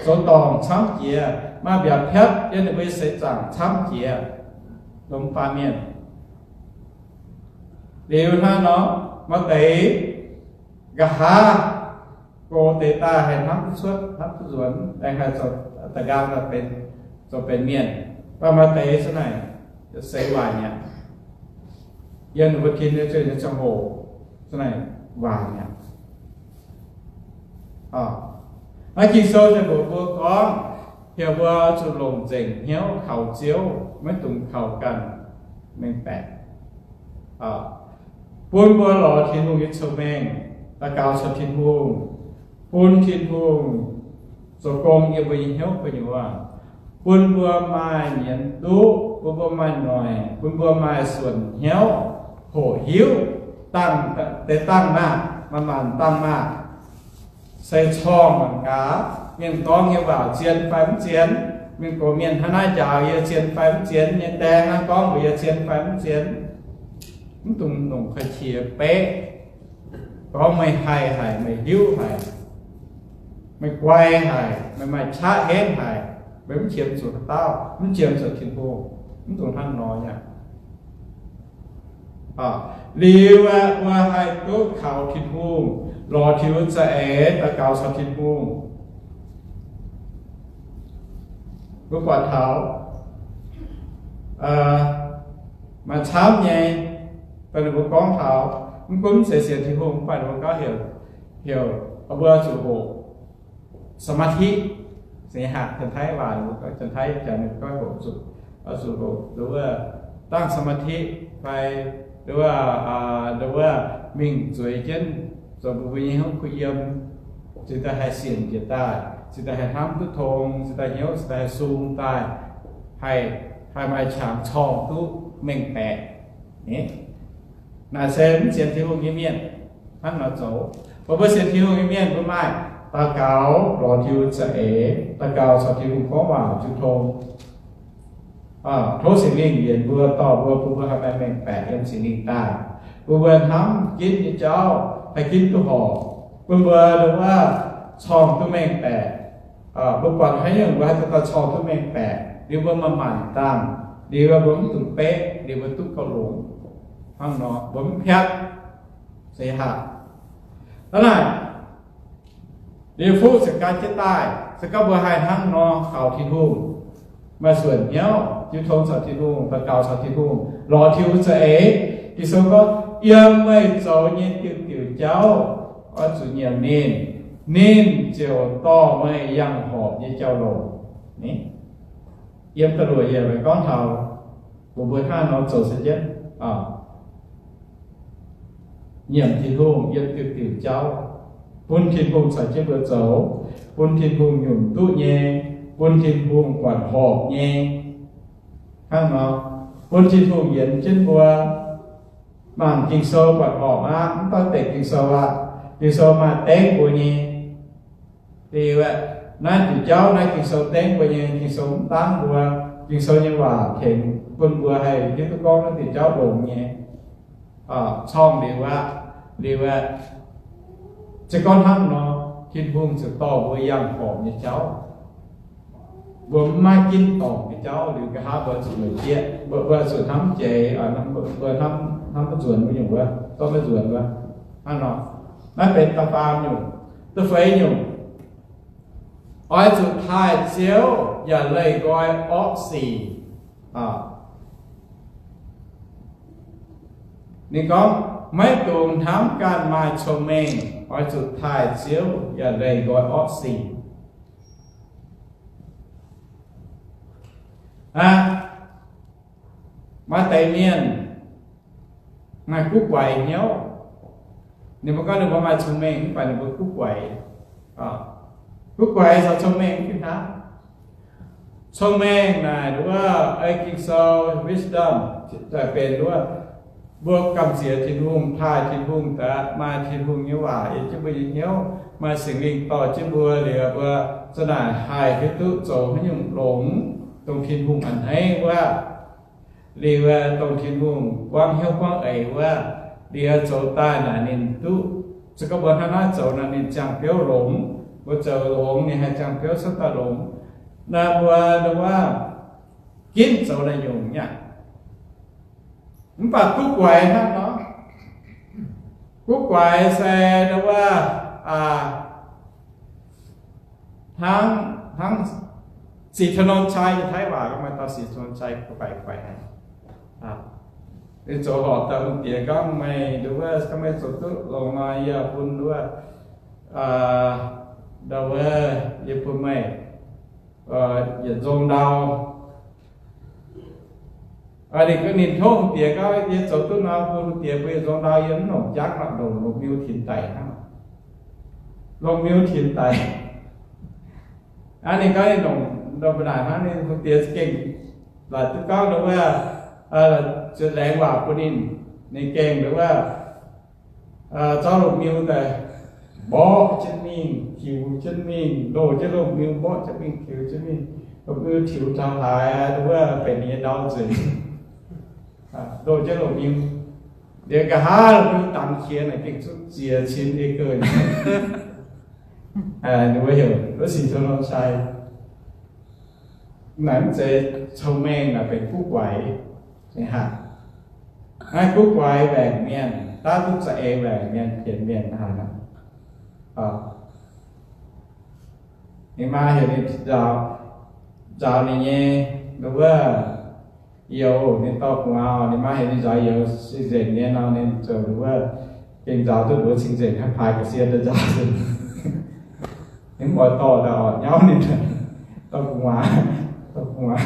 zoux dorngc camv jiex, maaih mbiaauc piatv yiem ninh mbuo seix zaangc camv jiex, dongh mv baac mienh. Liuz hnangv nor, maaih deix nqa'haav gox deix daaih haih hnamv duqv cuotv, hnamv duqv nzuonx, aengx haih zoux da'nqaang daaih benx, zoux benx mienh. Mv baac maaih deix za'naaic seix waaic mi'aqv. Yiem ninh mbuo tin nyei ziangh hoc za'naaic waaic mi'aqv. Naaiv Ging-Sou se mbuox mbuo gorngv, heuc mbuo zuqc longc nzengc hnyouv kaux Ziouv, maiv dungx kaux ganh mengh baeqc. Bun mbuo lorz Tin-Hungh nyei cong-mengh, daux gaux caux Tin-Hungh, bun Tin-Hungh zoux gong yiem mbuo nyei hnyouv gu'nyuoz, bun mbuo maaih nyienz duqv, bun mbuo maaih noic, bun mbuo maaih suonc hnyouv, hoqc hiuv dangh, deix dangh maah, maanc maanc dangh maah, se corngh mangc gaax, mienh gorngv nyei waac zien fai mv zien, mienh gox mienh hnangv naaiv njaaux yie zien fai mv zien, nyei die hnangv gorngv mbuox yie zien fai mv zien. Mv dungx longc ka'qiex beqv gorngv meih haih haic, meih hiuv haic. meih guai haic, meih maaih qaqv henv haic, meih mv qiemx zuqc dauh, mv qiemx zuqc Tin-Hungh, mv dungx hnangv nor nyaah. Liuz aeqv, mbuo haih duqv kaux Tin-Hungh, lorz Tin-Hungh za'eix, daux gaux caux Tin-Hungh. Mbuo buatc taux maaih camv nyei, dongh ninh mbuo gorngv taux, mv gunv mv zeiz sienx Tin-Hungh, mv baac ninh mbuo gauh heuc, heuc mbuo zuqc hoqc สมาธิ se haic. Janx-Taiv waac, Janx-Taiv jaax ninh gorngv hoqc zuqc, zuqc hoqc, nduov, dangh สมาธิ fai nduov, nduov, mingh zueiz jienv zoux mbuo mbuo nyei hnyouv kuh yiem, cingx daaih haih sienx jiex daaih, cingx daaih haih hnamv duqv tong, cingx daaih hnyouv, cingx daaih haih sung daaih, haih, haih maaih qangx corngh duqv mengh baeqc. Naaic se mv sienx Tin-Hungh nyei mienh hnangv nor zoux. Mbuo, mbuo sienx Tin-Hungh nyei mienh mbuo maaih daux gaux lorz Tin-Hungh za'eix, daux gaux caux Tin-Hungh gorngv waac jiu tong. Tov Singx Lingh yienc mbuo, dorh mbuo, bun mbuo haih maaih mengh baeqc yiem Singx Lingh daaih, bun mbuo hnamv ginv nyei jauv haih ginv duqv horpc, bun mbuo nduov corngh duqv mengh baeqc. Mbuo buatc haaix nyungc mbuo haih duqv daaih corngh duqv mengh baeqc, liuz mbuo maaih maanc dangh, liuz mbuo mv dungx beqv, liuz mbuo duqv gauh longx. Hnangv nor mbuo mv piatv. Se haic. Hnangv naaic, liuz fuqv se gan jienv daaih, se gorngv mbuo haih hnangv nor kaux Tin-Hungh, maaih suonc hnyouv jiu tong caux Tin-Hungh, daux gaux caux Tin-Hungh, lorz Tin-Hungh za'eix. Ging-Sou gorngv, yiem meih zoux nyei diuh diuc jauv oix zuqc nyiemc ninh, ninh ziouc dorh meih yangh horpc nyei jauv-louc. Yiem da'luoqc yiemc gorngv taux mbuo, mbuo hnangv nor zoux se jienv nyiemc Tin-Hungh yiem diuh diuc jauv, bun Tin-Hungh caux jienv mbuo zoux, bun Tin-Hungh nyunc duqv nyei, bun Tin-Hungh buatc horpc nyei. Hnangv nor, bun Tin-Hungh yienx jienv mbuo. Mangc Ging-Sou buatc horpc aqv, mv baac deix Ging-Sou aqv. Ging-Sou maaih dengv mbuo nyei. Liuz aeqv, naaiv diuc jauv naaiv Ging-Sou dengv mbuo nyei. Ging-Sou mv dangv mbuo, Ging-Sou nyei waac tengx bun mbuo haih hiuv duqv gorngv naaiv diuc jauv longx nyei. Corngh liuz aqv, liuz aeqv, se gorngv hnangv nor, Tin-Hungh ziouc dorh mbuo yangh horpc nyei jauv. Mbuo mv maaih ginv dorngc nyei jauv liuz, nqa'haav mbuo zuqc la'jieqv, mbuo, mbuo zuqc hnamv jiex, mbuo hnamv, hnamv maiv nzuonx, mbuo nyungc wuov, dorh maiv nzuonx wuov. Hnangv nor, naaiv benx da'faam nyungc. Da'feix nyungc, oix zuqc taaih Ziouv yaac leih nqoi orqv sic. Ninh gorngv, maiv dungx hnamv ganh maaih cong-mengh, oix zuqc taaih Ziouv yaac leih nqoi orqv sic. Aa, maaih deix mienh maaih guv guaix hnyouv. Ninh mbuo gorngv ninh mbuo maaih cong-mengh, mv baac ninh mbuo guv guaix. Guv guaix caux cong-mengh mv fih hnangv. Cong-mengh naaic wuov ei Ging-Sou, wisdom, daaih benx wuov mbuo gamh nziex Tin-Hungh, taaih Tin-Hungh daaih, maaih Tin-Hungh nyei waac yiem jienv mbuo nyei hnyouv, maaih Singx Lingh dorh jienv mbuo liuz, mbuo za'naaic haih hiuv duqv zoux haaix nyungc longx, dongh Tin-Hungh a'hneiv wuov. Liuz dongh Tin-Hungh buangv hnyouv buangv eix wuov, liuz zoux daaih naaic ninh duqv, se gorngv mbuo hnangv naaiv zoux naaic ninh ziangh biouv longx. Mbuo zoux longx ninh haih ziangh biouv cuotv daaih longx. Naaiv mbuo wuov ginv zoux naaic nyungc nyei aqv. Mv baac guv guaix hnangv nor, guv guaix se wuov, hnangv, hnangv ศรีถนนชัย nyei Taiv waac, maaih dauh ศรีถนนชัย guv guaix guaix. Ninh zoux horpc daaih bun diex gorngv, meih nduov, gorngv meih zoux duqv longx nor, yie bun nduov, nduov, yie bun meih yietc nzong ndau. Ninh, ninh tov hungh diex gorngv, yie zoux duqv nor bun hungh diex bun yietc nzong ndau, yie mv longc jangv, longc, longc miu tinx daic hnangv. Longc miu tinx daic. Ninh gorngv ninh longc, longc mbuo naaic hnangv, ninh hungh diex za'gengh laaic duqv gauh nduov, zuotc laengz waac bun ninh. Ninh gengh nduov, zorqv longc miu daaih mborqv jienv mingh, tiux jienv mingh, loz jienv longc miu mborqv jienv mingh, tiux jienv mingh. Longc miu tiux taux haaix, nduov, benx ninh nyei ndau nzueic. Loz jienv longc miu, liuz nqa'haav longc miu dangx qiex naaic gengh zuqc ziex cin acre. Ninh mbuo heuc wuov ศรีถนนชัย. Naaiv mv zeiz cong-mengh, naaiv benx guv guaix. Hnangv naaiv guv guaix waengc mienh, daav duqv za'eix waengc mienh, pienx mienh haaix nor. Ninh maa heuc ninh nzaaux, nzaaux ninh nyei nduov wuov youz, ninh dorh gu'nguaaz. Ninh maa heuc ninh nzaaux youz cing-nzengc nyei nor, ninh ziouc nduov wuov gengh nzaaux duqv mbuox cing-nzengc, haaix paaix ga'sie daaih nzaaux. Ninh mv oix dorh daaih orqc, nyauv ninh dorh gu'nguaaz, dorh gu'nguaaz.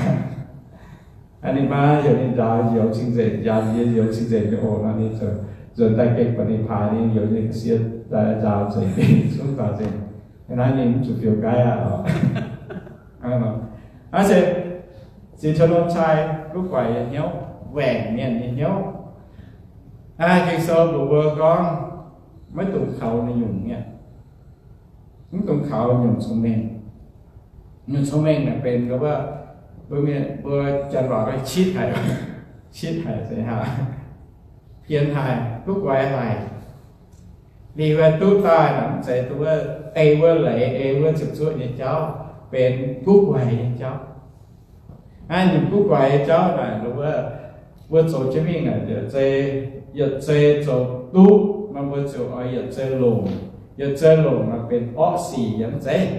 Ninh maa heuc ninh nzaaux youz cing-nzengc, nzaaux youz cing-nzengc nyei oc nor, ninh ziouc nzuonx daaih gengh buatc ninh paaix ninh youz nyei ga'sie daaih nzaaux nzengc, zungv nzaaux nzengc. Naaiv ninh mv zuqc fiuv gaiv aqv. Naaiv se ศรีถนนชัย guv guaix nyei hnyouv, waengc mienh nyei hnyouv. Ging-Sou mbuox mbuo gorngv maiv dungx kaux ninh nyungc mi'aqv. Mv dungx kaux nyungc cong-mengh. Nyungc cong-mengh naaic benx wuov, mbuo mienh, mbuo janx waac gorngv qitv haic, qitv haic, pienx haic, guv guaix haic. Liuz duqv daaih naaic mv zeiz dongh wuov ei wuov leiz, ei wuov ziepc zuoqv nyei jauv, benx guv guaix nyei jauv. Naaiv nyungc guv guaix nyei jauv naaic, wuov, mbuo zoux jienv mingh naaic, yietc zei, yietc zei zoux duqv nor, mbuo ziouc oix yietc zei longc. Yietc zei longc naaic benx orqv sic yaac mv zeiz.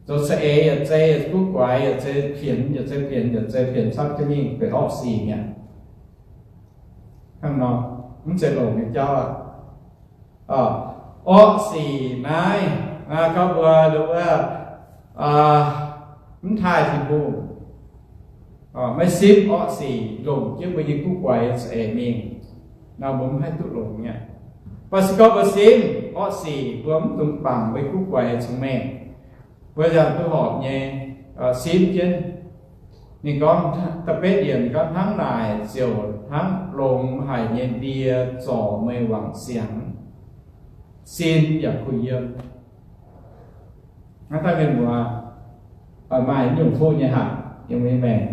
Zoux za'eix yietc zei guv guaix, yietc zei pienx, yietc zei pienx, yietc zei pienx camv jienv mingh benx orqv sic mi'aqv. Hnangv nor, mv zeiz longc nyei jauv aqv. Orqv sic naaiv, gorngv mbuo wuov, mv taaih Tin-Hungh, maiv simv orqv sic, longc jienv mbuo nyei guv guaix za'eix mingh nor, mbuo mv haih duqv longx mi'aqv. Mv baac se gorngv mbuo simv orqv sic, mbuo mv dungx bangc mbuo nyei guv guaix nyei cong-mengh, mbuo yaac duqv horpc nyei simv jienv. Ninh gorngv da'betv yiemc gorngv, hnangv naaic ziouc hnangv longx haic nyei ndie zorc meih wangc siangx, sin yaac kuh yiem. Hnangv daaih mienh muoz, maaih nyungc fuqv nyei hatc yiem mbuo nyei maengc,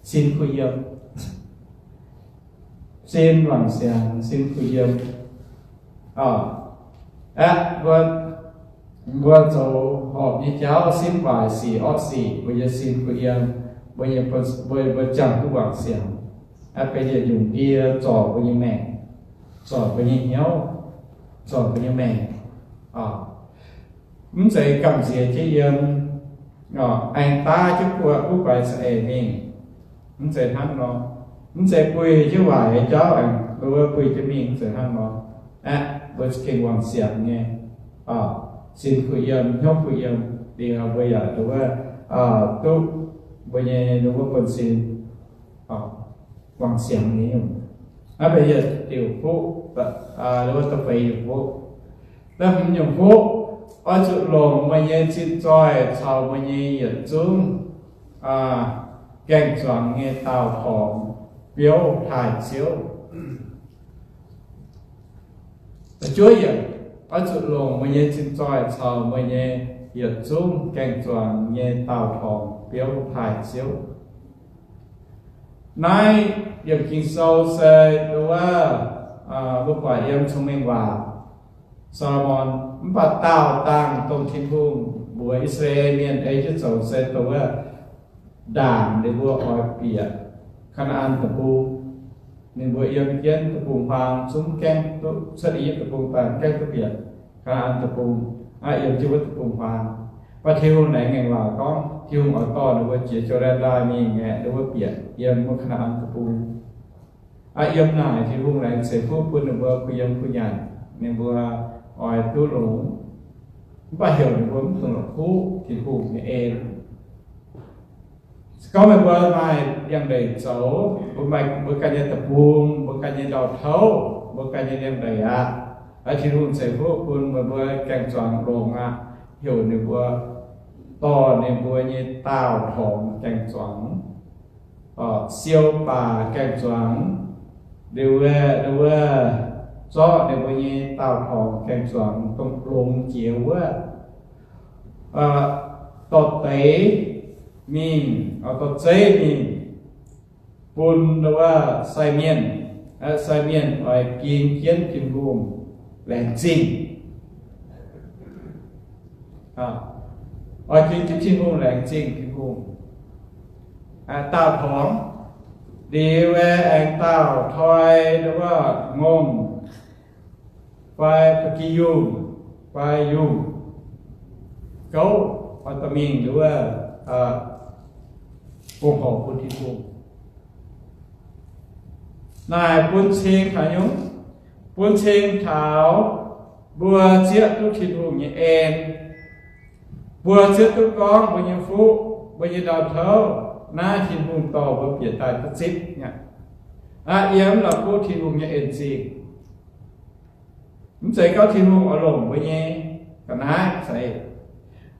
sin kuh yiem, sin wangc siangx, sin kuh yiem. Aeqv, mbuo, mbuo zoux horpc nyei jauv, simv waaic sic orqv sic, mbuo nyei sin kuh yiem, mbuo nyei, mbuo, mbuo jangx duqv wangc siangx. Aeqv, benx yietc nyungc ndie zorc mbuo nyei maengc, zorc mbuo nyei hnyouv, zorc mbuo nyei maengc. Mv zeiz gamh nziex jienv yiem, aengx daav jienv guv guaix za'eix mingh. Mv zeiz hnangv nor. Mv zeiz buih jienv waaic nyei jauv aengx wuov buih jienv mingh, mv zeiz hnangv nor. Aeqv, mbuo gengh wangc siangx nyei, sin kuh yiem, hnyouv kuh yiem, liuz mbuo yaac wuov, duqv mbuo nyei wuov buonv-sin, wangc siangx nyei nyungc. Naaiv benx yietc diuc fuqv, wuov da'feix nyungc fuqv. Da'hmz nyungc fuqv, oix zuqc longc meih nyei zinh zoih caux meih nyei yietc zungv gaeng-zuangx nyei daauh torngx biouv taaih Ziouv. Da'juov yiemc, oix zuqc longc meih nyei zinh zoih caux meih nyei yietc zungv gaeng-zuangx nyei daauh torngx biouv taaih Ziouv. Naaiv yiemc Ging-Sou se wuov, mbuo buatc yiem Cong-Mengh Waac, Saa^lo^morn, mv baac daauh dangh dongh Tin-Hungh mbuox I^saa^laa^en Mienh ei jienv zoux se dongh wuov ndaangc ninh mbuo oix bieqc Kaa^naa^an Deic-Bung. Ninh mbuo yiem jienv deic-bung-huaang zungv gaengh duqv, cuotv I^yipv Deic-Bung daaih gaengh duqv bieqc Kaa^naa^an Deic-Bung, yiem jienv wuov deic-bung-huaang. Mv baac Tin-Hungh laengz ngaengc waac gorngv Tin-Hungh oix dorh ninh mbuo jiex Jor^ndaen Ndaaih mingh aeqv, ninh mbuo bieqc yiem wuov Kaa^naa^an Deic-Bung. Yiem naaic Tin-Hungh laengz ceix fuqv bun ninh mbuo kuh yiem kuh nyanc, ninh mbuo oix duqv longx. Mv baac heuc ninh mbuo mv dungx la'kuqv Tin-Hungh nyei en. Se gorngv meih mbuo maaih liangx-ndeic zoux, mbuo maaih mbuo ganh nyei deic-bung, mbuo ganh nyei ndau-touv, mbuo ganh nyei liangx-ndeic aqv, Tin-Hungh ceix fuqv bun meih mbuo gaeng-zuangx longx aqv, heuc ninh mbuo dorh ninh mbuo nyei daauh torngx gaeng-zuangx, siou baac gaeng-zuangx, liuz wuov, zorqv ninh mbuo nyei daauh torngx gaeng-zuangx dongh longx jiex wuov, dorh deix mingh, dorh zeiv mingh bun wuov sai mienh. Sai mienh oix ging jienv Tin-Hungh laengz zingh. Oix ginv jienv Tin-Hungh, laengz zingh Tin-Hungh. Daauh torngx, liuz aengx daauh toi, nduov, ngongh, fai ba'gi yungh, fai yungh gouv, oix dorh mingh nduov, fongc horc bun Tin-Hungh. Naaic bun cing taux nyungc? Bun cing taux mbuo zieqv duqv Tin-Hungh nyei en. Mbuo zieqv duqv gorngv mbuo nyei fuqv, mbuo nyei ndau-touv, naaiv Tin-Hungh dorh mbuo bieqc daaih duqv zipv nyei aqv. Yiem la'kuqv Tin-Hungh nyei en-zingh. Mv zeiz gorngv Tin-Hungh oix longc mbuo nyei ga'naaiv zeiz,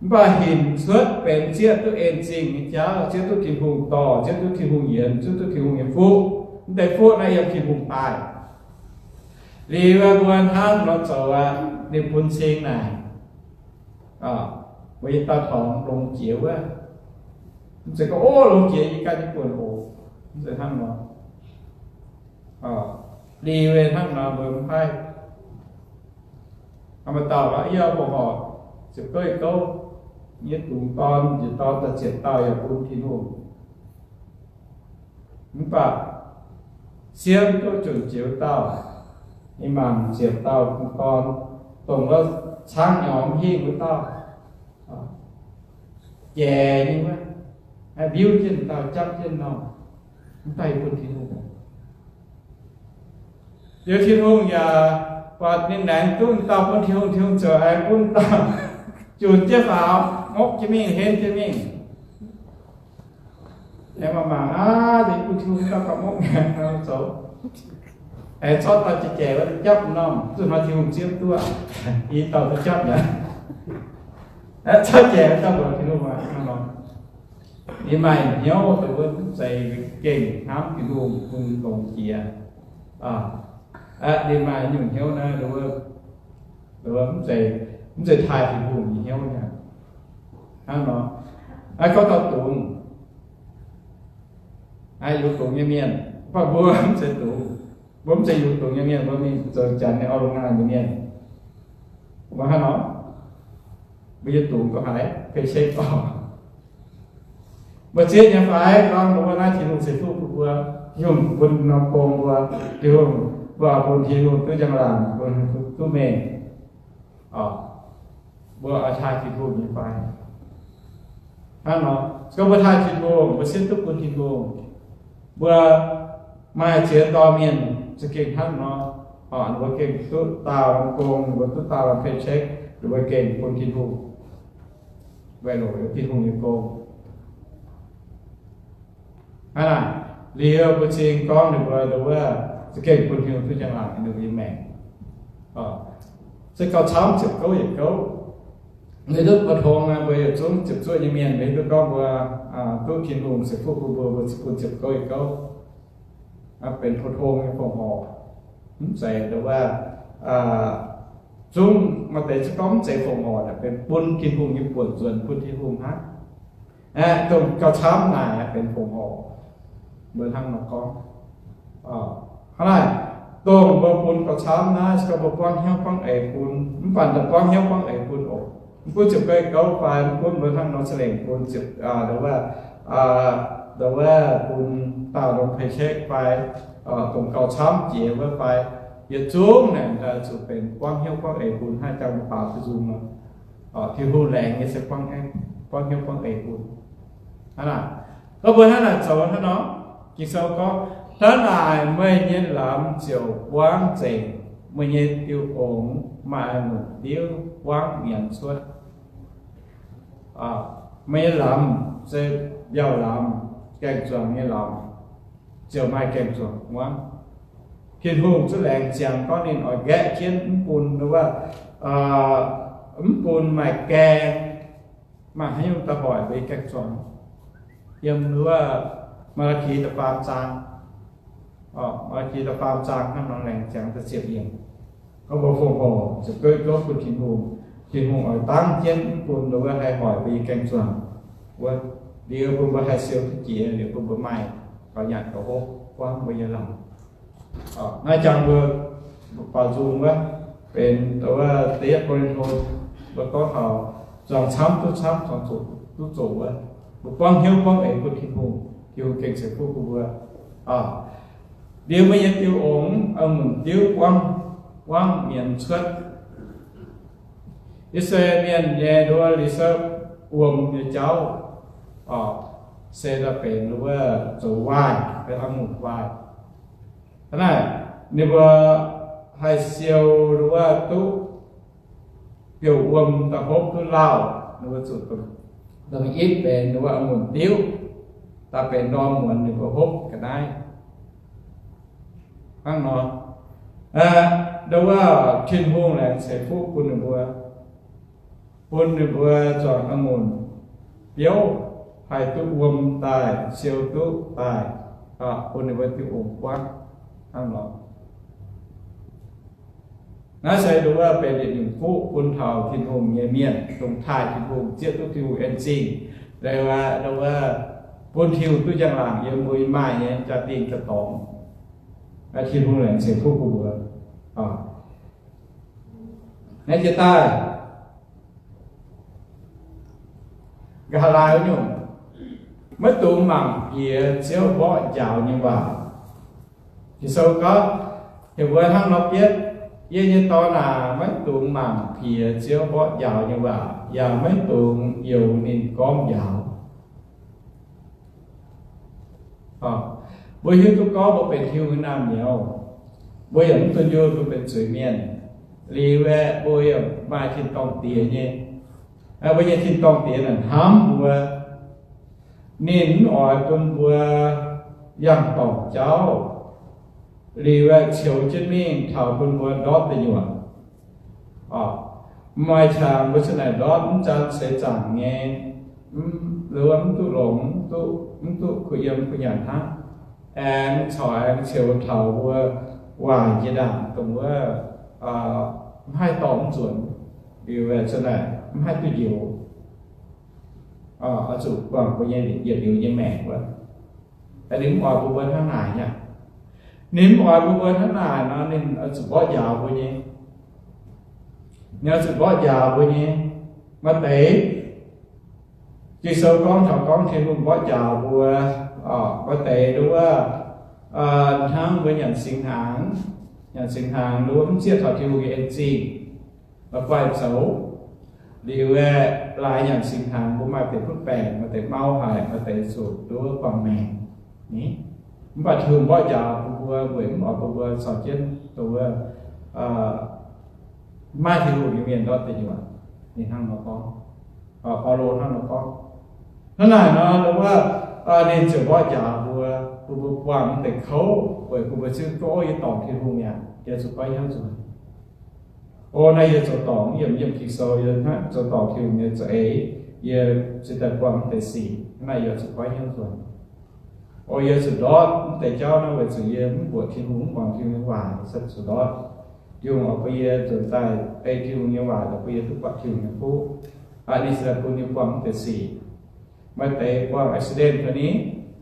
mv baac hinc cuotv benx zieqv duqv en-zingh nyei jauv, zieqv duqv Tin-Hungh dorh, zieqv duqv Tin-Hungh yienx, zieqv duqv Tin-Hungh nyei fuqv. Mv deix fuqv naaiv yiem Tin-Hungh daaih. Liuz mbuo hnangv nor zoux aqv, ninh bun cing naaic, mbuo nyei daauh torngx longx jiex wuov. Mv zeiz gorngv, o, longx jiex yie ganh nyei buonc oc. Mv zeiz hnangv nor. Liuz hnangv nor mbuo mv haih. Maaih dauh aqv, yie fongc horc ziepc gouv yietc gouv, yie dungx dorn njiec dorn daaih ziepc dauh yaac bun Tin-Hungh. Mv baac siemv duqv junc jiex wuov dauh, ninh mangc ziepc dauh bun dorn, dongh wuov caangv nyormx hingh wuov dauh, jaic nyei wuov, mbiuv jienv dauh japv jienv norm, mv daaih bun Tin-Hungh. Liuz Tin-Hungh yaac buatc ninh laengz duqv dauh bun Tin-Hungh, Tin-Hungh ziouc aengx bun dauh junc jienv faaux, ngopv jienv mingh, henv jienv mingh. Aengx mangc mangc, aav, ninh bun Tin-Hungh dauh gauh ngopv ngaengc nor zoux. Aengx zorqv dauh jai-jaic wuov japv norm, zuqc hnoi Tin-Hungh zipv duqv, i dauh duqv japv mi'aqv. Aeqv, zorqv jaic wuov dauh mbuox Tin-Hungh aqv nor. Ninh maaih hnyouv dongh wuov mv zeiz gengh hnamv Tin-Hungh bun longx jiex. Aeqv, ninh maaih nyungc hnyouv naaiv, mv zeiz, mv zeiz taaih Tin-Hungh nyei hnyouv nyei. Hnangv nor, aeqv, gorngv taux dungz, aeqv, yungz dungz nyei mienh, mv baac mbuo mv zeiz dungz. Mbuo mv zeiz yungz dungz nyei mienh, mbuo mingh zoux janx nyei, orh, longx naaic nyei mienh. Mbuo hnangv nor, mbuo nyei dungz duqv haiz paycheck oc. Mbuo zieqv nyei fai gorngv mbuo naaiv Tin-Hungh ceix fuqv bun mbuo, Tin-Hungh bun norm gong mbuo, Tin-Hungh, mbuo bun Tin-Hungh duqv njang-laangc, bun duqv mengh. Mbuo oix taaih Tin-Hungh nyei fai? Hnangv nor, se gorngv mbuo taaih Tin-Hungh, mbuo sienx duqv bun Tin-Hungh, mbuo maaih ziex dorh mienh za'gengh hnangv nor, mbuo gengh duqv daauh gong, mbuo duqv daauh paycheck, mbuo gengh bun Tin-Hungh, weic loc Tin-Hungh nyei gong. Hnangv naaic, liuz mbuo cing gorngv ninh mbuo nduov wuov, za'gengh bun Tin-Hungh duqv njang-laangc ninh mbuo nyei maengc. Se gauh camv ziepc gouv yietc gouv. Ninh duqv mbuo tong, mbuo yietc zungv ziepc zuoqv nyei mienh, mbuo hiuv duqv gorngv mbuo duqv Tin-Hungh ceix fuqv bun mbuo, mbuo bun ziepc gouv yietc gouv. Benx pou-tong nyei fongc horc. Mv zeiz nduov wuov, zungv maaih deix zungv gorngv mv zeiz fongc horc, benx bun Tin-Hungh nyei buonc nzuonx, bun Tin-Hungh hnangv. Aeqv, dongh gauh camv naaic benx fongc horc. Mbuo hnangv nor gorngv. Hnangv naaic, dongh mbuo bun gauh camv naaiv, se gorngv mbuo buangv hnyouv buangv eix bun, mv baac daaih buangv hnyouv buangv eix bun oc. Mv gunv ziepc gouv gouv fai mv gunv mbuo hnangv nor za'lengc bun ziepc, nduov wuov, nduov wuov bun daauh norm paycheck fai dongh gauh camv jiex wuov fai, yietc zungv naaic daaih zuqc benx buangv hnyouv buangv eix bun, haih jangx mbuo baaux duqv nzung nor. Tin-Hungh laengz nyei se buangv hnyouv buangv eix bun. Hnangv naaic, gorngv mbuo hnangv naaic zoux hnangv nor, Ging-Sou gorngv, hnangv naaic meih nyei lamz ziouc buangv nzengc, meih nyei diuh ongx maaih lungh ndiev buangv nyanc cuotv. Meih nyei lamz se mbiauh lamz, gaeng-zuangx nyei lamz, ziouc maaih gaeng-zuangx buangv. Tin-Hungh zungv laengz ziangx gorngv ninh oix nqaeqv jienv mv bun wuov, mv bun maaih gaeng, maaih haaix nyungc daaih hoic mbuo nyei gaeng-zuangx. Yiem wuov Maa^laa^ki da'faam zaang, Maa^laa^ki da'faam zaang hnangv nor laengz ziangx da'ziepc yiemc. Gorngv mbuo fongc horc ziepc gouv gouv bun Tin-Hungh, Tin-Hungh oix dangv jienv mv bun wuov haih hoic mbuo nyei gaeng-zuangx. Wuov, liuz bun mbuo haih siou duqv jiex, liuz bun mbuo maaih gaux nyanc gaux hopv buangv mbuo nyei lamz. Naaiv jangx mbuo baaux nzung wuov, benx wuov da'yietv Ko^lin^to, mbuo gorngv taux zuangx camv duqv camv, zuangx zoqc duqv zoqc wuov. Mbuo buangv hnyouv buangv eix bun Tin-Hungh, Tin-Hungh gengh ceix fuqv bun mbuo. Ndie mbuo nyei diuh ongx, a'munc diuv buangv, buangv mienz cuotv. I^saa^laa^en Mienh nyei nduov Li^se^wuom nyei jauv se daaih benx nduov zoux waaih, benx a'munc waaih. Hnangv naaic, ninh mbuo haih siou nduov duqv biouv wuom daaih hopv duqv lauh, ninh mbuo zuqc dongh itv benx nduov a'munc diuv, daaih benx ndorm muonz ninh mbuo hopv ga'naaiv. Hnangv nor, nduov Tin-Hungh laengz ceix fuqv bun ninh mbuo, bun ninh mbuo zuangx a'munc biouv haih duqv wuom daaih, siou duqv daaih, bun ninh mbuo diuh ongx buangv hnangv nor. Naaiv se nduov benx yietc nyungc fuqv bun taux Tin-Hungh nyei mienh, dongh taaih Tin-Hungh, zieqv duqv Tin-Hungh en zingh, nduov bun Tin-Hungh duqv njang-laangc yiem mbuo maaih nyei jaa-dingh jaa-dorngx. Tin-Hungh laengz ceix fuqv bun mbuo. Naaiv jiex daaih, nqa'haav laai wuov nyungc, maiv dungx mangc piex Ziouv mborqv njaaux nyei waac. Ging-Sou gorngv, heuc mbuo hnangv nor bietv, yie nyei dorn aac, maiv dungx mangc piex Ziouv mborqv njaaux nyei waac, yaac maiv dungx youx ninh gorngv njaaux. Mbuo hiuv duqv gorngv mbuo benx Tin-Hungh nyei naamh nyouz, mbuo yaac mv dungx njoux mbuo benx zuiz-mienh. Liuz aeqv, mbuo yaac maaih tin-dorngh Diex nyei. Mbuo nyei tin-dorngh Diex naaic hnamv mbuo. Ninh mv oix bun mbuo yangh dorngc jauv. Liuz aeqv, ceux jienv mingh taux bun mbuo ndortv deic nyuoqc. Maaih qangx mbuo hnangv naaic ndortv mv zanc seix zaangc nyei, mv, mv duqv longx, mv duqv, mv duqv kuh yiem kuh nyanc hnangv. Aengx corc aengx ceux taux mbuo waaic jiex ndaangc dongh wuov mv haih dorh mv nzuonx, liuz hnangv naaic mv haih duqv njoux. Oix zuqc guangc mbuo nyei yietc liuz nyei maengc wuov. Ninh mv oix bun mbuo hnangv naaic aqv. Ninh mv oix bun mbuo hnangv naaic nor, ninh oix zuqc mborqv njaaux mbuo nyei. Ninh oix zuqc mborqv njaaux mbuo nyei. Maaih deix, Ging-Sou gorngv taux gorngv Tin-Hungh mborqv njaaux mbuo, maaih deix nduov, hnangv mbuo nyanc singx hnaangx, nyanc singx hnaangx nduov mv zieqv taux Tin-Hungh nyei en zingh, la'guaih zoux. Liuz aeqv, laaix nyanc singx hnaangx mbuo maaih deix butv baengc, maaih deix mau haic, maaih deix zuqc nduov guangc maengc. Mv baac Tin-Hungh mborqv njaaux bun mbuo weic mv oix bun mbuo caux jienv dongh wuov maiv maaih Tin-Hungh nyei mienh ndortv deic nyuoqc. Ninh hnangv nor gorngv. Baulo hnangv nor gorngv. Hnangv naaic nor, wuov, ninh ziouc mborqv njaaux mbuo, bun mbuo buangh mv deix kouv, weic bun mbuo zungv gorngv, yie dorngc Tin-Hungh mi'aqv, yie zuqc goiv hnyouv nzuonx. O, naaiv yie zoux dorngc, yiem, yiem Ging-Sou yie hnangv zoux dorngc Tin-Hungh nyei za'eix, yie cingx daaih buangh mv deix sic. Hnangv naaic yie zuqc goiv hnyouv nzuonx. O, yie zuqc ndortv mv deix jauv naaiv weic zuqc yie mv mbuoqc Tin-Hungh, mv muangx Tin-Hungh nyei waac, se zuqc ndortv. Tin-Hungh oix bun yie nzuonx daaih ei Tin-Hungh nyei waac, oix bun yie duqv buatc Tin-Hungh nyei fuqv. Ninh se bun yie buangh mv deix sic. Maaih deix buangh accident fai ni,